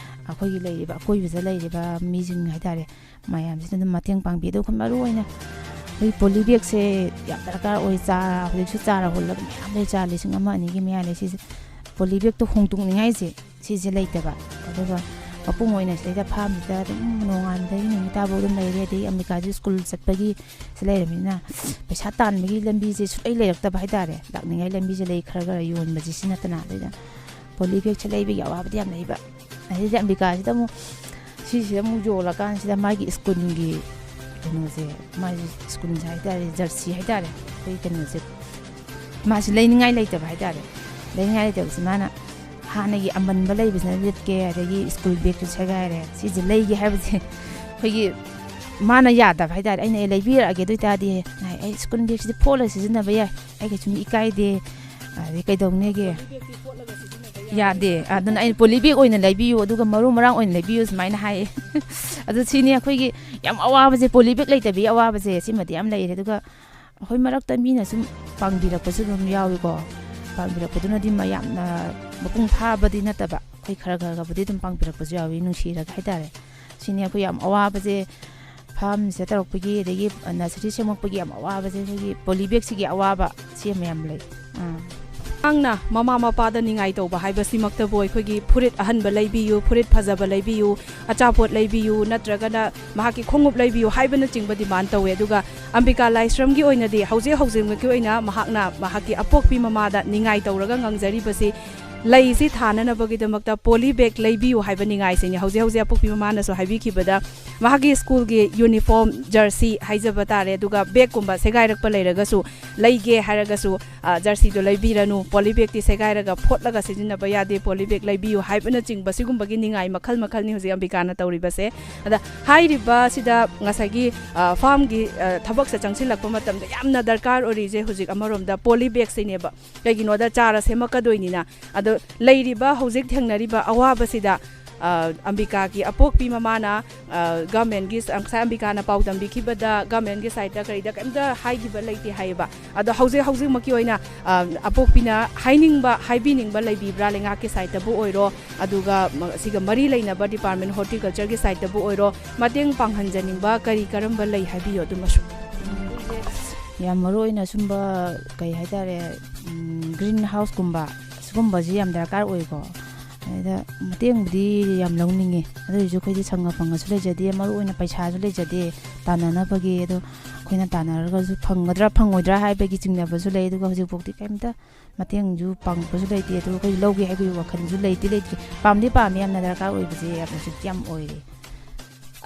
ꯑꯩꯈꯣꯏꯒꯤ ꯂꯩꯔꯤꯕ, ꯑꯀꯣꯏꯕꯗ ꯂꯩꯔꯤꯕ ꯃꯤꯁꯤꯡ ꯍꯥꯏꯇꯥꯔꯦ, ꯃꯌꯥꯝꯁꯤꯅ ꯑꯗꯨꯝ ꯃꯇꯦꯡ ꯄꯥꯡꯕꯤ꯫ ꯑꯗꯨꯒ ꯃꯔꯨ ꯑꯣꯏꯅ ꯑꯩꯈꯣꯏ ꯄꯣꯂꯤ ꯕꯦꯒꯁꯦ ꯌꯥꯝ ꯗꯔꯀꯥꯔ ꯑꯣꯏ꯫ ꯆꯥꯔ, ꯍꯧꯖꯤꯛꯁꯨ ꯆꯥꯔ ꯍꯨꯜꯂꯒ ꯃꯌꯥꯝ ꯂꯩ, ꯆꯥ ꯂꯤꯁꯤꯡ ꯑꯃ ꯑꯅꯤꯒꯤ ꯃꯌꯥ ꯂꯩ꯫ ꯁꯤꯁꯦ ꯄꯣꯂꯤ ꯕꯦꯒꯇꯣ ꯍꯣꯡꯗꯣꯛꯅꯤꯡꯉꯥꯏꯁꯦ ꯁꯤꯁꯦ ꯂꯩꯇꯕ꯫ ꯑꯗꯨꯒ ꯃꯄꯨꯡ ꯑꯣꯏꯅ ꯁꯤꯗꯩꯗ ꯐꯥꯔꯝꯁꯤꯗ ꯑꯗꯨꯝ ꯅꯣꯡꯉꯥꯟꯕꯗꯒꯤ ꯅꯨꯃꯤꯠ ꯇꯥꯐꯥꯎ ꯑꯗꯨꯝ ꯂꯩꯔꯦ꯫ ꯑꯗꯩ ꯑꯝꯕꯤꯀꯥꯁꯨ ꯁ꯭ꯀꯨꯜ ꯆꯠꯄꯒꯤ ꯁꯤ ꯂꯩꯔꯕꯅꯤꯅ ꯄꯩꯁꯥ ꯇꯥꯟꯕꯒꯤ ꯂꯝꯕꯤꯁꯦ ꯁꯨꯡꯂꯩ ꯂꯩꯔꯛꯇꯕ ꯍꯥꯏꯇꯥꯔꯦ꯫ ꯂꯥꯛꯅꯤꯡꯉꯥꯏ ꯂꯝꯕꯤꯁꯦ ꯂꯩ, ꯈꯔ ꯈꯔ ꯌꯣꯟꯕꯁꯦ ꯁꯤ ꯅꯠꯇꯅ꯫ ꯑꯗꯩꯗ ꯄꯣꯂꯤ ꯕꯦꯒꯁꯦ ꯂꯩꯕꯒꯤ ꯑꯋꯥꯕꯗꯤ ꯌꯥꯝ ꯂꯩꯕ꯫ ꯑꯗꯩꯗꯤ ꯑꯝꯕꯤꯀꯥꯁꯤꯗ ꯑꯃꯨꯛ, ꯁꯤꯁꯤꯗ ꯑꯃꯨꯛ ꯌꯣꯜꯂꯀꯥꯟꯁꯤꯗ ꯃꯥꯒꯤ ꯁ꯭ꯀꯨꯜꯒꯤ ꯀꯩꯅꯣꯁꯦ, ꯃꯥꯒꯤ ꯁ꯭ꯀꯨꯜꯁꯦ ꯍꯥꯏꯇꯥꯔꯦ, ꯖꯔꯁꯤ ꯍꯥꯏꯇꯥꯔꯦ, ꯑꯩꯈꯣꯏ ꯀꯩꯅꯣꯁꯦ, ꯃꯥꯁꯤ ꯂꯩꯅꯤꯡꯉꯥꯏ ꯂꯩꯇꯕ ꯍꯥꯏꯇꯥꯔꯦ꯫ ꯂꯩꯅꯤꯡꯉꯥꯏ ꯂꯩꯇꯕꯁꯦ ꯃꯥꯅ ꯍꯥꯟꯅꯒꯤ ꯑꯃꯟꯕ ꯂꯩꯕꯁꯤꯅ ꯂꯤꯠꯀꯦ, ꯑꯗꯒꯤ ꯁ꯭ꯀꯨꯜ ꯕꯦꯒꯁꯨ ꯁꯦꯒꯥꯏꯔꯦ, ꯁꯤꯁꯦ ꯂꯩꯒꯦ ꯍꯥꯏꯕꯁꯦ ꯑꯩꯈꯣꯏꯒꯤ ꯃꯥꯅ ꯌꯥꯗꯕ ꯍꯥꯏꯇꯥꯔꯦ꯫ ꯑꯩꯅ, "ꯑꯦ, ꯂꯩꯕꯤꯔꯛꯑꯒꯦ, ꯑꯗꯨ ꯑꯣꯏꯇꯥꯔꯗꯤ, ꯑꯩ ꯁ꯭ꯀꯨꯜ ꯕꯦꯒꯁꯤꯗꯤ ꯐꯣꯠꯂ ꯁꯤꯖꯤꯟꯅꯕ ꯌꯥꯏ, ꯑꯩ ꯀꯩꯁꯨꯝ ꯏꯀꯥꯏꯗꯦ, ꯑꯗꯩ ꯀꯩꯗꯧꯅꯦꯒꯦ?" ꯌꯥꯗꯦ꯫ ꯑꯗꯨꯅ ꯑꯩꯅ, "ꯄꯣꯂꯤ ꯕꯦꯒ ꯑꯣꯏꯅ ꯂꯩꯕꯤꯌꯨ, ꯑꯗꯨꯒ ꯃꯔꯨ ꯃꯔꯥꯡ ꯑꯣꯏꯅ ꯂꯩꯕꯤꯌꯨ", ꯁꯨꯃꯥꯏꯅ ꯍꯥꯏꯌꯦ꯫ ꯑꯗꯨ ꯁꯤꯅꯤ ꯑꯩꯈꯣꯏꯒꯤ ꯌꯥꯝ ꯑꯋꯥꯕꯁꯦ, ꯄꯣꯂꯤ ꯕꯦꯒ ꯂꯩꯇꯕꯒꯤ ꯑꯋꯥꯕꯁꯦ ꯁꯤꯃꯗꯤ ꯌꯥꯝ ꯂꯩꯔꯦ꯫ ꯑꯗꯨꯒ ꯑꯩꯈꯣꯏ ꯃꯔꯛꯇ ꯃꯤꯅ ꯁꯨꯝ ꯄꯥꯡꯕꯤꯔꯛꯄꯁꯨ ꯑꯗꯨꯝ ꯌꯥꯎꯏꯀꯣ꯫ ꯄꯥꯡꯕꯤꯔꯛꯄꯗꯨꯅꯗꯤ ꯃꯌꯥꯝꯅ ꯃꯄꯨꯡ ꯐꯥꯕꯗꯤ ꯅꯠꯇꯕ, ꯑꯩꯈꯣꯏ ꯈꯔ ꯈꯔꯒꯕꯨꯗꯤ ꯑꯗꯨꯝ ꯄꯥꯡꯕꯤꯔꯛꯄꯁꯨ ꯌꯥꯎꯏ, ꯅꯨꯡꯁꯤꯔꯒ ꯍꯥꯏꯇꯥꯔꯦ꯫ ꯁꯤꯅꯤ ꯑꯩꯈꯣꯏ ꯌꯥꯝ ꯑꯋꯥꯕꯁꯦ, ꯐꯥꯔꯝꯁꯤꯗ ꯇꯧꯔꯛꯄꯒꯤ, ꯑꯗꯒꯤ ꯅꯁꯔꯤ ꯁꯦꯝꯃꯛꯄꯒꯤ ꯌꯥꯝ ꯑꯋꯥꯕꯁꯦ, ꯑꯩꯈꯣꯏꯒꯤ ꯄꯣꯂꯤ ꯕꯦꯒꯁꯤꯒꯤ ꯑꯋꯥꯕ ꯁꯤ ꯃꯌꯥꯝ ꯂꯩ꯫ ꯑꯥ꯫ ꯑꯉꯥꯡꯅ ꯃꯃꯥ ꯃꯄꯥꯗ ꯅꯤꯡꯉꯥꯏ ꯇꯧꯕ ꯍꯥꯏꯕꯁꯤꯃꯛꯇꯕꯨ ꯑꯩꯈꯣꯏꯒꯤ ꯐꯨꯔꯤꯠ ꯑꯍꯟꯕ ꯂꯩꯕꯤꯌꯨ, ꯐꯨꯔꯤꯠ ꯐꯖꯕ ꯂꯩꯕꯤꯌꯨ, ꯑꯆꯥꯄꯣꯠ ꯂꯩꯕꯤꯌꯨ, ꯅꯠꯇ꯭ꯔꯒꯅ ꯃꯍꯥꯛꯀꯤ ꯈꯣꯡꯎꯞ ꯂꯩꯕꯤꯌꯨ ꯍꯥꯏꯕꯅꯆꯤꯡꯕ demand ꯇꯧꯋꯦ꯫ ꯑꯗꯨꯒ ꯑꯝꯕꯤꯀꯥ ꯂꯥꯏꯁ꯭ꯔꯝꯒꯤ ꯑꯣꯏꯅꯗꯤ ꯍꯧꯖꯤꯛ ꯍꯧꯖꯤꯛꯃꯛꯀꯤ ꯑꯣꯏꯅ ꯃꯍꯥꯛꯅ ꯃꯍꯥꯛꯀꯤ ꯑꯄꯣꯛꯄꯤ ꯃꯃꯥꯗ ꯅꯤꯡꯉꯥꯏ ꯇꯧꯔꯒ ꯉꯥꯡꯖꯔꯤꯕꯁꯤ ꯂꯩꯁꯤ ꯊꯥꯅꯅꯕꯒꯤꯗꯃꯛꯇ poly bag ꯂꯩꯕꯤꯌꯨ ꯍꯥꯏꯕ ꯅꯤꯡꯉꯥꯏꯁꯤꯅꯤ꯫ ꯍꯧꯖꯤꯛ ꯍꯧꯖꯤꯛ ꯑꯄꯣꯛꯄꯤ ꯃꯃꯥꯅꯁꯨ ꯍꯥꯏꯕꯤꯈꯤꯕꯗ, ꯃꯍꯥꯛꯀꯤ ꯁ꯭ꯀꯨꯜꯒꯤ ꯌꯨꯅꯤꯐꯣꯔꯝ, ꯖꯔꯁꯤ ꯍꯥꯏꯖꯕ ꯇꯥꯔꯦ, ꯑꯗꯨꯒ ꯕꯦꯒꯀꯨꯝꯕ ꯁꯦꯒꯥꯏꯔꯛꯄ ꯂꯩꯔꯒꯁꯨ, ꯂꯩꯒꯦ ꯍꯥꯏꯔꯒꯁꯨ, ꯑ, ꯖꯔꯁꯤꯗꯣ ꯂꯩꯕꯤꯔꯅꯨ, poly bag ꯇꯤ ꯁꯦꯒꯥꯏꯔꯒ ꯐꯣꯠꯂꯒ ꯁꯤꯖꯤꯟꯅꯕ ꯌꯥꯗꯦ, poly bag ꯂꯩꯕꯤꯌꯨ ꯍꯥꯏꯕꯅꯆꯤꯡꯕ, ꯁꯤꯒꯨꯝꯕꯒꯤ ꯅꯤꯡꯉꯥꯏ ꯃꯈꯜ ꯃꯈꯜꯅꯤ ꯍꯧꯖꯤꯛ ꯑꯝꯕꯤꯀꯥꯅ ꯇꯧꯔꯤꯕꯁꯦ꯫ ꯑꯗ ꯍꯥꯏꯔꯤꯕꯁꯤꯗ ꯉꯁꯥꯏꯒꯤ, ꯑ, ꯐꯥꯔꯝꯒꯤ, ꯑ, ꯊꯕꯛꯁꯦ ꯆꯪꯁꯤꯜꯂꯛꯄ ꯃꯇꯝꯗ ꯌꯥꯝꯅ ꯗꯔꯀꯥꯔ ꯑꯣꯏꯔꯤꯁꯦ ꯍꯧꯖꯤꯛ ꯑꯃꯔꯣꯝꯗ poly bag ꯁꯤꯅꯦꯕ꯫ ꯀꯩꯒꯤꯅꯣꯗ ꯆꯥꯔ ꯁꯦꯝꯃꯛꯀꯗꯣꯏꯅꯤꯅ꯫ ꯑꯗꯣ ꯂꯩꯔꯤꯕ, ꯍꯧꯖꯤꯛ ꯊꯦꯡꯅꯔꯤꯕ ꯑꯋꯥꯕꯁꯤꯗ, ꯑ, ꯑꯝꯕꯤꯀꯥꯒꯤ ꯑꯄꯣꯛꯄꯤ ꯃꯃꯥꯅ, ꯑ, government ꯀꯤ, ꯉꯁꯥꯏ ꯑꯝꯕꯤꯀꯥꯅ ꯄꯥꯎ ꯇꯝꯕꯤꯈꯤꯕꯗ government ꯀꯤ side ꯇ ꯀꯔꯤꯗ ꯀꯩꯝꯇ ꯍꯥꯏꯈꯤꯕ ꯂꯩꯇꯦ ꯍꯥꯏꯌꯦꯕ꯫ ꯑꯗꯣ ꯍꯧꯖꯤꯛ ꯍꯧꯖꯤꯛꯃꯛꯀꯤ ꯑꯣꯏꯅ, ꯑ, ꯑꯄꯣꯛꯄꯤꯅ ꯍꯥꯏꯅꯤꯡꯕ, ꯍꯥꯏꯕꯤꯅꯤꯡꯕ ꯂꯩꯕꯤꯕ꯭ꯔꯥ, ꯂꯩꯉꯥꯛꯀꯤ side ꯇꯕꯨ ꯑꯣꯏꯔꯣ, ꯑꯗꯨꯒ ꯃ-, ꯁꯤꯒ ꯃꯔꯤ ꯂꯩꯅꯕ department, horticulture ꯒꯤ side ꯇꯕꯨ ꯑꯣꯏꯔꯣ, ꯃꯇꯦꯡ ꯄꯥꯡꯍꯟꯖꯅꯤꯡꯕ ꯀꯔꯤ ꯀꯔꯝꯕ ꯂꯩ ꯍꯥꯏꯕꯤꯌꯣ ꯑꯗꯨꯃꯁꯨ꯫ ꯌꯥꯝ ꯃꯔꯨ ꯑꯣꯏꯅ ꯁꯨꯝꯕ, ꯀꯩ ꯍꯥꯏꯇꯥꯔꯦ, ꯎꯝ, green house ꯀꯨꯝꯕ, ꯁꯤꯒꯨꯝꯕꯁꯤ ꯌꯥꯝ ꯗꯔꯀꯥꯔ ꯑꯣꯏꯀꯣ꯫ ꯑꯗꯩꯗ ꯃꯇꯦꯡꯕꯨꯗꯤ ꯌꯥꯝ ꯂꯧꯅꯤꯡꯉꯦ, ꯑꯗꯨ ꯑꯣꯏꯔꯁꯨ ꯑꯩꯈꯣꯏꯗꯤ ꯁꯪꯒ ꯐꯪꯒꯁꯨ ꯂꯩꯖꯗꯦ, ꯃꯔꯨ ꯑꯣꯏꯅ ꯄꯩꯁꯥꯁꯨ ꯂꯩꯖꯗꯦ ꯇꯥꯟꯅꯅꯕꯒꯤ꯫ ꯑꯗꯣ ꯑꯩꯈꯣꯏꯅ ꯇꯥꯟꯅꯔꯒꯁꯨ ꯐꯪꯒꯗ꯭ꯔꯥ ꯐꯪꯉꯣꯏꯗ꯭ꯔꯥ ꯍꯥꯏꯕꯒꯤ ꯆꯤꯡꯅꯕꯁꯨ ꯂꯩ꯫ ꯑꯗꯨꯒ ꯍꯧꯖꯤꯛꯐꯥꯎꯗꯤ ꯀꯩꯝꯇ ꯃꯇꯦꯡꯁꯨ ꯄꯥꯡꯉꯛꯄꯁꯨ ꯂꯩꯇꯦ꯫ ꯑꯗꯨꯒ ꯑꯩꯈꯣꯏ ꯂꯧꯒꯦ ꯍꯥꯏꯕꯒꯤ ꯋꯥꯈꯜꯁꯨ ꯂꯩꯇꯤ ꯂꯩꯇ꯭ꯔꯤ꯫ ꯄꯥꯝꯗꯤ ꯄꯥꯝꯃꯤ, ꯌꯥꯝꯅ ꯗꯔꯀꯥꯔ ꯑꯣꯏꯕꯁꯦ ꯌꯥꯝ ꯍꯧꯖꯤꯛꯇꯤ ꯌꯥꯝ ꯑꯣꯏꯔꯦ꯫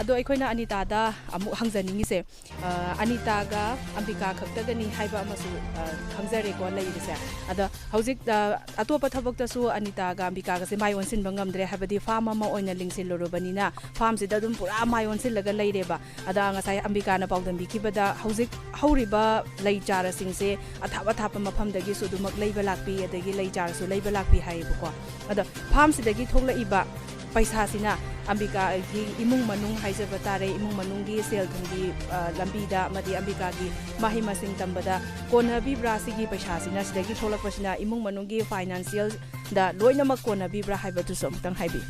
ꯑꯗꯣ ꯑꯩꯈꯣꯏꯅ ꯑꯅꯤꯇꯥꯗ ꯑꯃꯨꯛ ꯍꯪꯖꯅꯤꯡꯉꯤꯁꯦ, ꯑ, ꯑꯅꯤꯇꯥꯒ ꯑꯝꯕꯤꯀꯥ ꯈꯛꯇꯒꯅꯤ ꯍꯥꯏꯕ ꯑꯃꯁꯨ, ꯑ, ꯈꯪꯖꯔꯦꯀꯣ ꯂꯩꯔꯤꯁꯦ꯫ ꯑꯗꯣ ꯍꯧꯖꯤꯛ, ꯑ, ꯑꯇꯣꯞꯄ ꯊꯕꯛꯇꯁꯨ ꯑꯅꯤꯇꯥꯒ ꯑꯝꯕꯤꯀꯥꯒꯁꯦ ꯃꯥꯏ ꯑꯣꯟꯁꯤꯟꯕ ꯉꯝꯗ꯭ꯔꯦ, ꯍꯥꯏꯕꯗꯤ ꯐꯥꯔꯝ ꯑꯃ ꯑꯣꯏꯅ ꯂꯤꯡꯁꯤꯜꯂꯨꯔꯕꯅꯤꯅ ꯐꯥꯔꯝꯁꯤꯗ ꯑꯗꯨꯝ ꯄꯨꯔꯥ ꯃꯥꯏ ꯑꯣꯟꯁꯤꯜꯂꯒ ꯂꯩꯔꯦꯕ꯫ ꯑꯗ ꯉꯁꯥꯏ ꯑꯝꯕꯤꯀꯥꯅ ꯄꯥꯎꯗꯝꯕꯤꯈꯤꯕꯗ ꯍꯧꯖꯤꯛ ꯍꯧꯔꯤꯕ ꯂꯩ ꯆꯥꯔꯁꯤꯡꯁꯦ ꯑꯊꯥꯞ ꯑꯊꯥꯞꯄ ꯃꯐꯝꯗꯒꯤꯁꯨ ꯑꯗꯨꯃꯛ ꯂꯩꯕ ꯂꯥꯛꯄꯤ, ꯑꯗꯒꯤ ꯂꯩ ꯆꯥꯔꯁꯨ ꯂꯩꯕ ꯂꯥꯛꯄꯤ ꯍꯥꯏꯌꯦꯕꯀꯣ꯫ ꯑꯗꯣ ꯐꯥꯔꯝꯁꯤꯗꯒꯤ ꯊꯣꯛꯂꯛꯏꯕ ꯄꯩꯁꯥꯁꯤꯅ ꯑꯝꯕꯤꯀꯥꯒꯤ ꯏꯃꯨꯡ ꯃꯅꯨꯡ ꯍꯥꯏꯖꯕ ꯇꯥꯔꯦ, ꯏꯃꯨꯡ ꯃꯅꯨꯡꯒꯤ ꯁꯦꯜ ꯊꯨꯝꯒꯤ, ꯑ, ꯂꯝꯕꯤꯗ ꯑꯃꯗꯤ ꯑꯝꯕꯤꯀꯥꯒꯤ ꯃꯍꯩ ꯃꯁꯤꯡ ꯇꯝꯕꯗ ꯀꯣꯟꯅꯕꯤꯕ꯭ꯔꯥ? ꯁꯤꯒꯤ ꯄꯩꯁꯥꯁꯤꯅ, ꯁꯤꯗꯒꯤ ꯊꯣꯛꯂꯛꯄꯁꯤꯅ ꯏꯃꯨꯡ ꯃꯅꯨꯡꯒꯤ financial ꯗ ꯂꯣꯏꯅꯃꯛ ꯀꯣꯟꯅꯕꯤꯕ꯭ꯔꯥ ꯍꯥꯏꯕꯗꯨꯁꯨ ꯑꯃꯨꯛꯇꯪ ꯍꯥꯏꯕꯤꯌꯨ꯫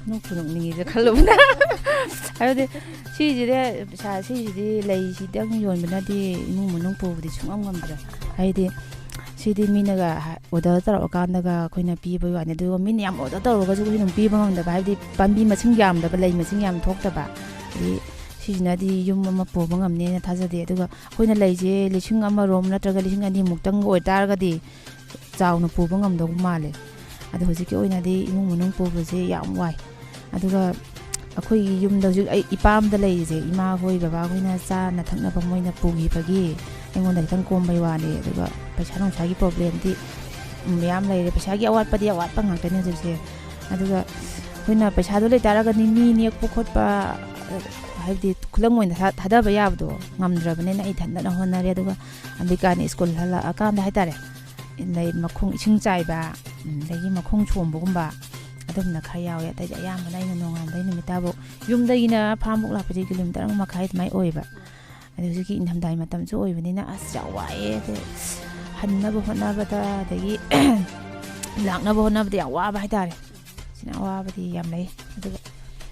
ꯅꯣꯛꯄꯨ ꯅꯣꯛꯅꯤꯡꯉꯤꯗ ꯈꯜꯂꯨꯕꯗ꯫ ꯍꯥꯏꯕꯗꯤ ꯁꯤꯁꯤꯗꯤ, ꯄꯩꯁꯥ ꯁꯤꯁꯤꯗꯤ ꯂꯩꯁꯤꯗꯪ ꯌꯣꯟꯕꯅꯗꯤ ꯏꯃꯨꯡ ꯃꯅꯨꯡ ꯄꯨꯕꯗꯤ ꯁꯨꯡꯉꯝ ꯉꯝꯗ꯭ꯔꯦ꯫ ꯍꯥꯏꯗꯤ ꯁꯤꯗꯤ ꯃꯤꯅꯒ ꯍꯥ-, order ꯇꯧꯔꯛꯑꯀꯥꯟꯗꯒ ꯑꯩꯈꯣꯏꯅ ꯄꯤꯕꯒꯤ ꯋꯥꯅꯤ꯫ ꯑꯗꯨꯒ ꯃꯤꯅ ꯌꯥꯝ order ꯇꯧꯔꯒꯁꯨ ꯑꯩꯈꯣꯏꯅ ꯑꯗꯨꯝ ꯄꯤꯕ ꯉꯝꯗꯕ, ꯍꯥꯏꯕꯗꯤ ꯄꯥꯝꯕꯤ ꯃꯁꯤꯡ ꯌꯥꯝꯗꯕ, ꯂꯩ ꯃꯁꯤꯡ ꯌꯥꯝ ꯊꯣꯛꯇꯕ꯫ ꯑꯗꯩ ꯁꯤꯁꯤꯅꯗꯤ ꯌꯨꯝ ꯑꯃ ꯄꯨꯕ ꯉꯝꯅꯦꯅ ꯊꯥꯖꯗꯦ꯫ ꯑꯗꯨꯒ ꯑꯩꯈꯣꯏꯅ ꯂꯩꯁꯦ ꯂꯤꯁꯤꯡ ꯑꯃꯔꯣꯝ ꯅꯠꯇ꯭ꯔꯒ ꯂꯤꯁꯤꯡ ꯑꯅꯤꯃꯨꯛꯇꯪꯒ ꯑꯣꯏꯇꯥꯔꯒꯗꯤ ꯆꯥꯎꯅ ꯄꯨꯕ ꯉꯝꯗꯧꯕ ꯃꯥꯜꯂꯦ꯫ ꯑꯗꯣ ꯍꯧꯖꯤꯛꯀꯤ ꯑꯣꯏꯅꯗꯤ ꯏꯃꯨꯡ ꯃꯅꯨꯡ ꯄꯨꯕꯁꯦ ꯌꯥꯝ ꯋꯥꯏ꯫ ꯑꯗꯨꯒ ꯑꯩꯈꯣꯏꯒꯤ ꯌꯨꯝꯗ ꯍꯧꯖꯤꯛ ꯑꯩ ꯏꯄꯥꯝꯗ ꯂꯩꯔꯤꯁꯦ, ꯏꯃꯥ ꯍꯣꯏ ꯕꯕꯥ ꯍꯣꯏꯅ ꯆꯥꯅ ꯊꯛꯅꯕ ꯃꯣꯏꯅ ꯄꯨꯈꯤꯕꯒꯤ ꯑꯩꯉꯣꯟꯗ ꯈꯤꯇꯪ ꯀꯣꯝꯕꯩ ꯋꯥꯅꯤ꯫ ꯑꯗꯨꯒ ꯄꯩꯁꯥ ꯅꯨꯡꯁꯥꯒꯤ ꯄ꯭ꯔꯣꯕ꯭ꯂꯦꯝꯗꯤ ꯃꯌꯥꯝ ꯂꯩꯔꯦ꯫ ꯄꯩꯁꯥꯒꯤ ꯑꯋꯥꯠꯄꯗꯤ ꯑꯋꯥꯠꯄ ꯉꯥꯛꯇꯅꯦ ꯍꯧꯖꯤꯛꯁꯦ꯫ ꯑꯗꯨꯒ ꯑꯩꯈꯣꯏꯅ ꯄꯩꯁꯥꯗꯣ ꯂꯩꯇꯥꯔꯒꯗꯤ ꯃꯤ ꯅꯦꯛꯄ ꯈꯣꯠꯄ, ꯍꯥꯏꯕꯗꯤ ꯈꯨꯂꯪ ꯑꯣꯏꯅ ꯊꯥ-, ꯊꯥꯗꯕ ꯌꯥꯕꯗꯣ ꯉꯝꯗ꯭ꯔꯕꯅꯤꯅ ꯑꯩ ꯏꯊꯟꯇꯅ ꯍꯣꯠꯅꯔꯦ꯫ ꯑꯗꯨꯒ ꯑꯝꯕꯤꯀꯥꯅ ꯁ꯭ꯀꯨꯜ ꯍꯜꯂꯛꯑꯀꯥꯟꯗ ꯍꯥꯏꯇꯥꯔꯦ, ꯂꯩ ꯃꯈꯣꯡ ꯏꯁꯤꯡ ꯆꯥꯏꯕ, ꯑꯗꯒꯤ ꯃꯈꯣꯡ ꯁꯣꯝꯕꯒꯨꯝꯕ ꯑꯗꯨꯝꯕꯅ ꯈꯔ ꯌꯥꯎꯋꯦ꯫ ꯑꯇꯩꯗꯤ ꯑꯌꯥꯝꯕꯅ ꯑꯩꯅ ꯅꯣꯡꯉꯥꯟꯕꯗꯩ ꯅꯨꯃꯤꯠ ꯇꯥꯕꯨꯛ, ꯌꯨꯝꯗꯒꯤꯅ ꯐꯥꯔꯝꯕꯨꯛ ꯂꯥꯛꯄꯁꯦ ꯀꯤꯂꯣꯃꯤꯇꯔ ꯑꯃ ꯃꯈꯥꯏ ꯑꯗꯨꯃꯥꯏꯅ ꯑꯣꯏꯌꯦꯕ꯫ ꯑꯗꯩ ꯍꯧꯖꯤꯛꯀꯤ ꯏꯪꯊꯝꯊꯥꯒꯤ ꯃꯇꯝꯁꯨ ꯑꯣꯏꯕꯅꯤꯅ ꯑꯁ ꯌꯥꯝ ꯋꯥꯏꯑꯦ꯫ ꯑꯗꯩ ꯍꯟꯅꯕ ꯍꯣꯠꯅꯕꯗ, ꯑꯗꯒꯤ ꯂꯥꯛꯅꯕ ꯍꯣꯠꯅꯕꯗ ꯌꯥꯝ ꯋꯥꯕ ꯍꯥꯏꯇꯥꯔꯦ꯫ ꯁꯤꯅ ꯑꯋꯥꯕꯗꯤ ꯌꯥꯝ ꯂꯩ꯫ ꯑꯗꯨꯒ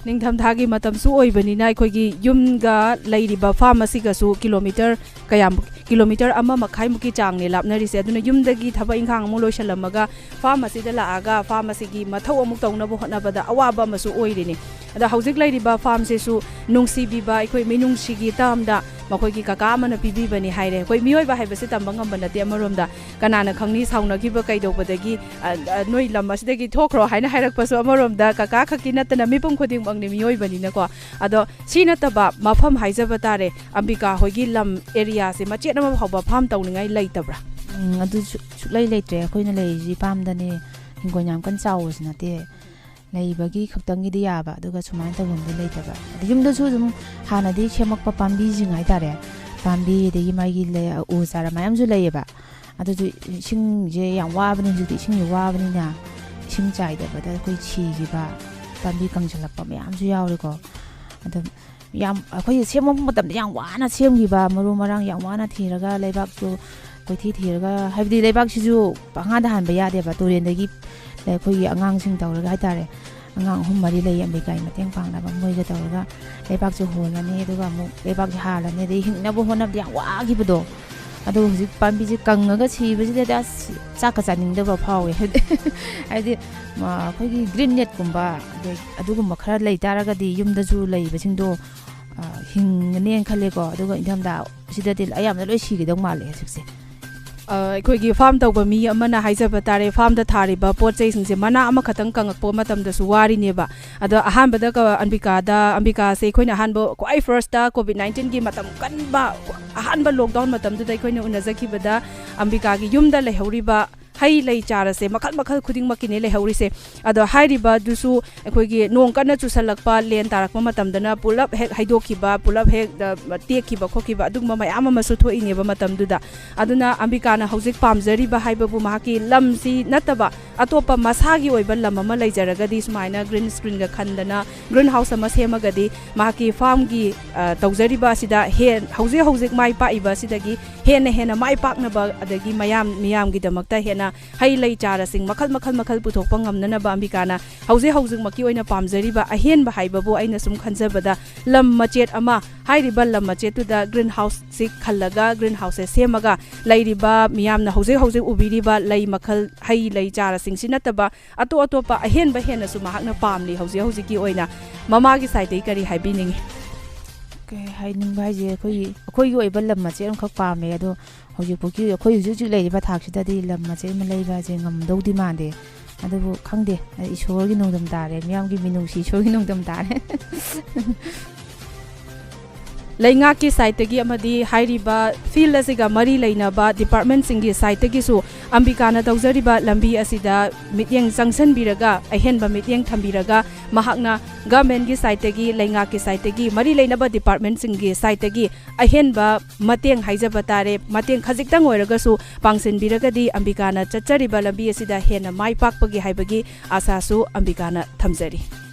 ꯅꯤꯡꯊꯝꯊꯥꯒꯤ ꯃꯇꯝꯁꯨ ꯑꯣꯏꯕꯅꯤꯅ ꯑꯩꯈꯣꯏꯒꯤ ꯌꯨꯝꯒ ꯂꯩꯔꯤꯕ ꯐꯥꯔꯝ ꯑꯁꯤꯒꯁꯨ ꯀꯤꯂꯣꯃꯤꯇꯔ ꯀꯌꯥꯃꯨꯛ, ꯀꯤꯂꯣꯃꯤꯇꯔ ꯑꯃ ꯃꯈꯥꯏꯃꯨꯛꯀꯤ ꯆꯥꯡꯅꯦ ꯂꯥꯞꯅꯔꯤꯁꯦ꯫ ꯑꯗꯨꯅ ꯌꯨꯝꯗꯒꯤ ꯊꯕꯛ ꯏꯪꯈꯥꯡ ꯑꯃꯨꯛ ꯂꯣꯏꯁꯤꯜꯂꯝꯃꯒ ꯐꯥꯔꯝ ꯑꯁꯤꯗ ꯂꯥꯛꯑꯒ ꯐꯥꯔꯝ ꯑꯁꯤꯒꯤ ꯃꯊꯧ ꯑꯃꯨꯛ ꯇꯧꯅꯕ ꯍꯣꯠꯅꯕꯗ ꯑꯋꯥꯕ ꯑꯃꯁꯨ ꯑꯣꯏꯔꯤꯅꯤ꯫ ꯑꯗ ꯍꯧꯖꯤꯛ ꯂꯩꯔꯤꯕ ꯐꯥꯔꯝꯁꯤꯁꯨ ꯅꯨꯡꯁꯤꯕꯤꯕ ꯑꯩꯈꯣꯏ ꯃꯤꯅꯨꯡꯁꯤꯒꯤ ꯇꯥꯝꯗ ꯃꯈꯣꯏꯒꯤ ꯀꯀꯥ ꯑꯃꯅ ꯄꯤꯕꯤꯕꯅꯤ ꯍꯥꯏꯔꯦ꯫ ꯑꯩꯈꯣꯏ ꯃꯤꯑꯣꯏꯕ ꯍꯥꯏꯕꯁꯤ ꯇꯝꯕ ꯉꯝꯕ ꯅꯠꯇꯦ꯫ ꯑꯃꯔꯣꯝꯗ ꯀꯅꯥꯅ ꯈꯪꯅꯤ ꯁꯥꯎꯅꯈꯤꯕ ꯀꯩꯗꯧꯕꯗꯒꯤ, ꯑ, ꯑ, "ꯅꯣꯏ ꯂꯝ ꯑꯁꯤꯗꯒꯤ ꯊꯣꯛꯈ꯭ꯔꯣ" ꯍꯥꯏꯅ ꯍꯥꯏꯔꯛꯄꯁꯨ ꯑꯃꯔꯣꯝꯗ ꯀꯀꯥ ꯈꯛꯀꯤ ꯅꯠꯇꯅ ꯃꯤꯄꯨꯝ ꯈꯨꯗꯤꯡꯃꯛꯅꯤ ꯃꯤꯑꯣꯏꯕꯅꯤꯅꯀꯣ꯫ ꯑꯗꯣ ꯁꯤ ꯅꯠꯇꯕ ꯃꯐꯝ ꯍꯥꯏꯖꯕ ꯇꯥꯔꯦ, ꯑꯝꯕꯤꯀꯥ ꯍꯣꯏꯒꯤ ꯂꯝ ꯑꯦꯔꯤꯌꯥꯁꯦ ꯃꯆꯦꯠ ꯑꯃ ꯐꯥꯎꯕ ꯐꯥꯔꯝ ꯇꯧꯅꯤꯡꯉꯥꯏ ꯂꯩꯇꯕ꯭ꯔꯥ? ꯎꯝ, ꯑꯗꯨ ꯁꯨ-, ꯁꯨꯛꯂꯩ ꯂꯩꯇ꯭ꯔꯦ꯫ ꯑꯩꯈꯣꯏꯅ ꯂꯩꯔꯤꯁꯤ ꯐꯥꯔꯝꯗꯅꯦ, ꯍꯤꯡꯒꯣꯜ ꯌꯥꯝ ꯀꯟꯅ ꯆꯥꯎꯕꯁꯨ ꯅꯠꯇꯦ꯫ ꯂꯩꯕꯒꯤ ꯈꯛꯇꯪꯒꯤꯗꯤ ꯌꯥꯕ, ꯑꯗꯨꯒ ꯁꯨꯃꯥꯏꯅ ꯇꯧꯐꯝꯗꯤ ꯂꯩꯇꯕ꯫ ꯑꯗ ꯌꯨꯝꯗꯁꯨ ꯑꯗꯨꯝ ꯍꯥꯟꯅꯗꯤ ꯁꯦꯝꯃꯛꯄ ꯄꯥꯝꯕꯤꯁꯤꯡ ꯍꯥꯏꯇꯥꯔꯦ, ꯄꯥꯝꯕꯤ ꯑꯗꯒꯤ ꯃꯥꯒꯤ ꯂꯩ-, ꯎ ꯆꯥꯔꯥ ꯃꯌꯥꯝꯁꯨ ꯂꯩꯌꯦꯕ꯫ ꯑꯗꯨꯁꯨ ꯏꯁꯤꯡꯁꯦ ꯌꯥꯝ ꯋꯥꯕꯅꯤ ꯍꯧꯖꯤꯛꯇꯤ, ꯏꯁꯤꯡꯁꯦ ꯋꯥꯕꯅꯤꯅ ꯏꯁꯤꯡ ꯆꯥꯏꯗꯕꯗ ꯑꯩꯈꯣꯏ ꯁꯤꯈꯤꯕ, ꯄꯥꯝꯕꯤ ꯀꯪꯁꯤꯜꯂꯛꯄ ꯃꯌꯥꯝꯁꯨ ꯌꯥꯎꯔꯦꯀꯣ꯫ ꯑꯗꯨꯝ ꯌꯥꯝ, ꯑꯩꯈꯣꯏ ꯁꯦꯝꯃꯛꯄ ꯃꯇꯝꯗ ꯌꯥꯝ ꯋꯥꯅ ꯁꯦꯝꯈꯤꯕ, ꯃꯔꯨ ꯃꯔꯥꯡ ꯌꯥꯝ ꯋꯥꯅ ꯊꯤꯔꯒ, ꯂꯩꯕꯥꯛꯇꯨ ꯀꯣꯏꯊꯤ ꯊꯤꯔꯒ, ꯍꯥꯏꯕꯗꯤ ꯂꯩꯕꯥꯛꯁꯤꯁꯨ ꯄꯪꯍꯥꯗ ꯍꯥꯟꯕ ꯌꯥꯗꯦꯕ, ꯇꯨꯔꯦꯟꯗꯒꯤ ꯑꯩꯈꯣꯏꯒꯤ ꯑꯉꯥꯡꯁꯤꯡ ꯇꯧꯔꯒ ꯍꯥꯏꯇꯥꯔꯦ, ꯑꯉꯥꯡ ꯑꯍꯨꯝ ꯃꯔꯤ ꯂꯩ ꯑꯝꯕꯤꯀꯥꯒꯤ ꯃꯇꯦꯡ ꯄꯥꯡꯅꯕ, ꯃꯣꯏꯒ ꯇꯧꯔꯒ ꯂꯩꯕꯥꯛꯁꯦ ꯍꯣꯜꯂꯅꯤ, ꯑꯗꯨꯒ ꯑꯃꯨꯛ ꯂꯩꯕꯥꯛꯁꯦ ꯍꯥꯜꯂꯅꯤ, ꯑꯗꯩ ꯍꯤꯡꯅꯕ ꯍꯣꯠꯅꯕꯗ ꯌꯥꯝ ꯋꯥꯈꯤꯕꯗꯣ꯫ ꯑꯗꯨꯒ ꯍꯧꯖꯤꯛ ꯄꯥꯝꯕꯤꯁꯦ ꯀꯪꯉꯒ ꯁꯤꯕꯁꯤꯗꯗꯤ ꯑꯁ ꯆꯥꯛꯀ ꯆꯥꯅꯤꯡꯗꯕ ꯐꯥꯎꯋꯦ꯫ ꯍꯥꯏꯗꯤ, ꯍꯥꯏꯗꯤ, ꯃ-, ꯑꯩꯈꯣꯏꯒꯤ ꯒ꯭ꯔꯤꯟ ꯅꯦꯠꯀꯨꯝꯕ, ꯑꯗꯩ ꯑꯗꯨꯒꯨꯝꯕ ꯈꯔ ꯂꯩ ꯇꯥꯔꯒꯗꯤ ꯌꯨꯝꯗꯁꯨ ꯂꯩꯕꯁꯤꯡꯗꯣ ꯍꯤꯡꯒꯅꯦꯅ ꯈꯜꯂꯦꯀꯣ꯫ ꯑꯗꯨꯒ ꯏꯪꯊꯝꯊꯥ ꯁꯤꯗꯗꯤ ꯑꯌꯥꯝꯕꯅ ꯂꯣꯏ ꯁꯤꯒꯗꯧ ꯃꯥꯜꯂꯦ ꯍꯧꯖꯤꯛꯁꯦ꯫ ꯑ, ꯑꯩꯈꯣꯏꯒꯤ ꯐꯥꯔꯝ ꯇꯧꯕ ꯃꯤ ꯑꯃꯅ ꯍꯥꯏꯖꯕ ꯇꯥꯔꯦ, ꯐꯥꯔꯝꯗ ꯊꯥꯔꯤꯕ ꯄꯣꯠ ꯆꯩꯁꯤꯡꯁꯦ ꯃꯅꯥ ꯑꯃꯈꯛꯇꯪ ꯀꯪꯉꯛꯄ ꯃꯇꯝꯗꯁꯨ ꯋꯥꯔꯤꯅꯦꯕ꯫ ꯑꯗꯣ ꯑꯍꯥꯟꯕꯗ ꯀ-, ꯑꯝꯕꯤꯀꯥꯗ, ꯑꯝꯕꯤꯀꯥꯁꯦ ꯑꯩꯈꯣꯏꯅ ꯑꯍꯥꯟꯕ, ꯈ꯭ꯋꯥꯏ ꯐꯥꯔꯁꯇ ꯀꯣꯚꯤꯗ ꯅꯥꯏꯟꯇꯤꯟꯒꯤ ꯃꯇꯝ ꯀꯟꯕ, ꯑꯍꯥꯟꯕ ꯂꯣꯛꯗꯥꯎꯟ ꯃꯇꯝꯗꯨꯗ ꯑꯩꯈꯣꯏꯅ ꯎꯅꯖꯈꯤꯕꯗ, ꯑꯝꯕꯤꯀꯥꯒꯤ ꯌꯨꯝꯗ ꯂꯩꯍꯧꯔꯤꯕ ꯍꯩ ꯂꯩ ꯆꯥꯔꯁꯦ ꯃꯈꯜ ꯃꯈꯜ ꯈꯨꯗꯤꯡꯃꯛꯀꯤꯅꯦ ꯂꯩꯍꯧꯔꯤꯁꯦ꯫ ꯑꯗꯣ ꯍꯥꯏꯔꯤꯕꯗꯨꯁꯨ ꯑꯩꯈꯣꯏꯒꯤ ꯅꯣꯡ ꯀꯟꯅ ꯆꯨꯁꯜꯂꯛꯄ, ꯂꯦꯟ ꯇꯥꯔꯛꯄ ꯃꯇꯝꯗꯅ ꯄꯨꯂꯞ ꯍꯦꯛ ꯍꯩꯗꯣꯛꯈꯤꯕ, ꯄꯨꯂꯞ ꯍꯦꯛ, ꯑ, ꯇꯦꯛꯈꯤꯕ ꯈꯣꯠꯈꯤꯕ, ꯑꯗꯨꯒꯨꯝꯕ ꯃꯌꯥꯝ ꯑꯃꯁꯨ ꯊꯣꯛꯏꯅꯦꯕ ꯃꯇꯝꯗꯨꯗ꯫ ꯑꯗꯨꯅ ꯑꯝꯕꯤꯀꯥꯅ ꯍꯧꯖꯤꯛ ꯄꯥꯝꯖꯔꯤꯕ ꯍꯥꯏꯕꯕꯨ ꯃꯍꯥꯛꯀꯤ ꯂꯝꯁꯤ ꯅꯠꯇꯕ ꯑꯇꯣꯞꯄ ꯃꯁꯥꯒꯤ ꯑꯣꯏꯕ ꯂꯝ ꯑꯃ ꯂꯩꯖꯔꯒꯗꯤ, ꯁꯨꯃꯥꯏꯅ ꯒ꯭ꯔꯤꯟ ꯁ꯭ꯀ꯭ꯔꯤꯟꯒ ꯈꯟꯗꯅ ꯒ꯭ꯔꯤꯟ ꯍꯥꯎꯁ ꯑꯃ ꯁꯦꯝꯃꯒꯗꯤ, ꯃꯍꯥꯛꯀꯤ ꯐꯥꯔꯝꯒꯤ, ꯑ, ꯇꯧꯖꯔꯤꯕ ꯑꯁꯤꯗ ꯍꯦꯟ-, ꯍꯧꯖꯤꯛ ꯍꯧꯖꯤꯛ ꯃꯥꯏ ꯄꯥꯛꯏꯕ ꯑꯁꯤꯗꯒꯤ ꯍꯦꯟꯅ ꯍꯦꯟꯅ ꯃꯥꯏ ꯄꯥꯛꯅꯕ, ꯑꯗꯒꯤ ꯃꯌꯥꯝ, ꯃꯤꯌꯥꯝꯒꯤꯗꯃꯛꯇ ꯍꯦꯟꯅ ꯍꯩ ꯂꯩ ꯆꯥꯔꯁꯤꯡ ꯃꯈꯜ ꯃꯈꯜ ꯃꯈꯜ ꯄꯨꯊꯣꯛꯄ ꯉꯝꯅꯅꯕ ꯑꯝꯕꯤꯀꯥꯅ ꯍꯧꯖꯤꯛ ꯍꯧꯖꯤꯛꯃꯛꯀꯤ ꯑꯣꯏꯅ ꯄꯥꯝꯖꯔꯤꯕ ꯑꯍꯦꯟꯕ ꯍꯥꯏꯕꯕꯨ, ꯑꯩꯅ ꯁꯨꯝ ꯈꯟꯖꯕꯗ, ꯂꯝ ꯃꯆꯦꯠ ꯑꯃ, ꯍꯥꯏꯔꯤꯕ ꯂꯝ ꯃꯆꯦꯠꯇꯨꯗ ꯒ꯭ꯔꯤꯟ ꯍꯥꯎꯁꯁꯤ ꯈꯜꯂꯒ, ꯒ꯭ꯔꯤꯟ ꯍꯥꯎꯁꯁꯦ ꯁꯦꯝꯃꯒ, ꯂꯩꯔꯤꯕ ꯃꯤꯌꯥꯝꯅ ꯍꯧꯖꯤꯛ ꯍꯧꯖꯤꯛ ꯎꯕꯤꯔꯤꯕ ꯂꯩ ꯃꯈꯜ, ꯍꯩ ꯂꯩ ꯆꯥꯔꯁꯤꯡꯁꯤ ꯅꯠꯇꯕ ꯑꯇꯣꯞ ꯑꯇꯣꯞꯄ ꯑꯍꯦꯟꯕ ꯍꯦꯟꯅꯁꯨ ꯃꯍꯥꯛꯅ ꯄꯥꯝꯂꯤ꯫ ꯍꯧꯖꯤꯛ ꯍꯧꯖꯤꯛꯀꯤ ꯑꯣꯏꯅ ꯃꯃꯥꯒꯤ ꯁꯥꯏꯠꯇꯒꯤ ꯀꯔꯤ ꯍꯥꯏꯕꯤꯅꯤꯡꯉꯤ? ꯀꯩ ꯍꯥꯏꯅꯤꯡꯕ ꯍꯥꯏꯁꯦ, ꯑꯩꯈꯣꯏꯒꯤ, ꯑꯩꯈꯣꯏꯒꯤ ꯑꯣꯏꯕ ꯂꯝ ꯃꯆꯦꯠ ꯑꯃꯈꯛ ꯄꯥꯝꯃꯦ꯫ ꯑꯗꯣ ꯍꯧꯖꯤꯛꯐꯥꯎꯒꯤ ꯑꯩꯈꯣꯏ ꯍꯧꯖꯤꯛ ꯍꯧꯖꯤꯛ ꯂꯩꯔꯤꯕ ꯊꯥꯛꯁꯤꯗꯗꯤ ꯂꯝ ꯃꯆꯦꯠ ꯑꯃ ꯂꯩꯕ ꯍꯥꯏꯁꯦ ꯉꯝꯗꯧꯗꯤ ꯃꯥꯟꯗꯦ꯫ ꯑꯗꯨꯕꯨ ꯈꯪꯗꯦ, ꯏꯁꯣꯔꯒꯤ ꯅꯣꯡꯗꯝ ꯇꯥꯔꯦ, ꯃꯤꯌꯥꯝꯒꯤ ꯃꯤꯅꯨꯡꯁꯤ ꯏꯁꯣꯔꯒꯤ ꯅꯣꯡꯗꯝ ꯇꯥꯔꯦ꯫ ꯂꯩꯉꯥꯛꯀꯤ ꯁꯥꯏꯠꯇꯒꯤ ꯑꯃꯗꯤ ꯍꯥꯏꯔꯤꯕ ꯐꯤꯜ ꯑꯁꯤꯒ ꯃꯔꯤ ꯂꯩꯅꯕ ꯗꯤꯄꯥꯔꯠꯃꯦꯟꯁꯤꯡꯒꯤ ꯁꯥꯏꯠꯇꯒꯤꯁꯨ ꯑꯝꯕꯤꯀꯥꯅ ꯇꯧꯖꯔꯤꯕ ꯂꯝꯕꯤ ꯑꯁꯤꯗ ꯃꯤꯠꯌꯦꯡ ꯆꯪꯁꯤꯟꯕꯤꯔꯒ, ꯑꯍꯦꯟꯕ ꯃꯤꯠꯌꯦꯡ ꯊꯝꯕꯤꯔꯒ, ꯃꯍꯥꯛꯅ ꯒꯚꯔꯟꯃꯦꯟꯒꯤ ꯁꯥꯏꯠꯇꯒꯤ, ꯂꯩꯉꯥꯛꯀꯤ ꯁꯥꯏꯠꯇꯒꯤ, ꯃꯔꯤ ꯂꯩꯅꯕ ꯗꯤꯄꯥꯔꯠꯃꯦꯟꯁꯤꯡꯒꯤ ꯁꯥꯏꯠꯇꯒꯤ ꯑꯍꯦꯟꯕ ꯃꯇꯦꯡ ꯍꯥꯏꯖꯕ ꯇꯥꯔꯦ, ꯃꯇꯦꯡ ꯈꯖꯤꯛꯇꯪ ꯑꯣꯏꯔꯒꯁꯨ ꯄꯥꯡꯁꯤꯟꯕꯤꯔꯒꯗꯤ ꯑꯝꯕꯤꯀꯥꯅ ꯆꯠꯆꯔꯤꯕ ꯂꯝꯕꯤ ꯑꯁꯤꯗ ꯍꯦꯟꯅ ꯃꯥꯏ ꯄꯥꯛꯄꯒꯤ ꯍꯥꯏꯕꯒꯤ ꯑꯥꯁꯥꯁꯨ ꯑꯝꯕꯤꯀꯥꯅ ꯊꯝꯖꯔꯤ꯫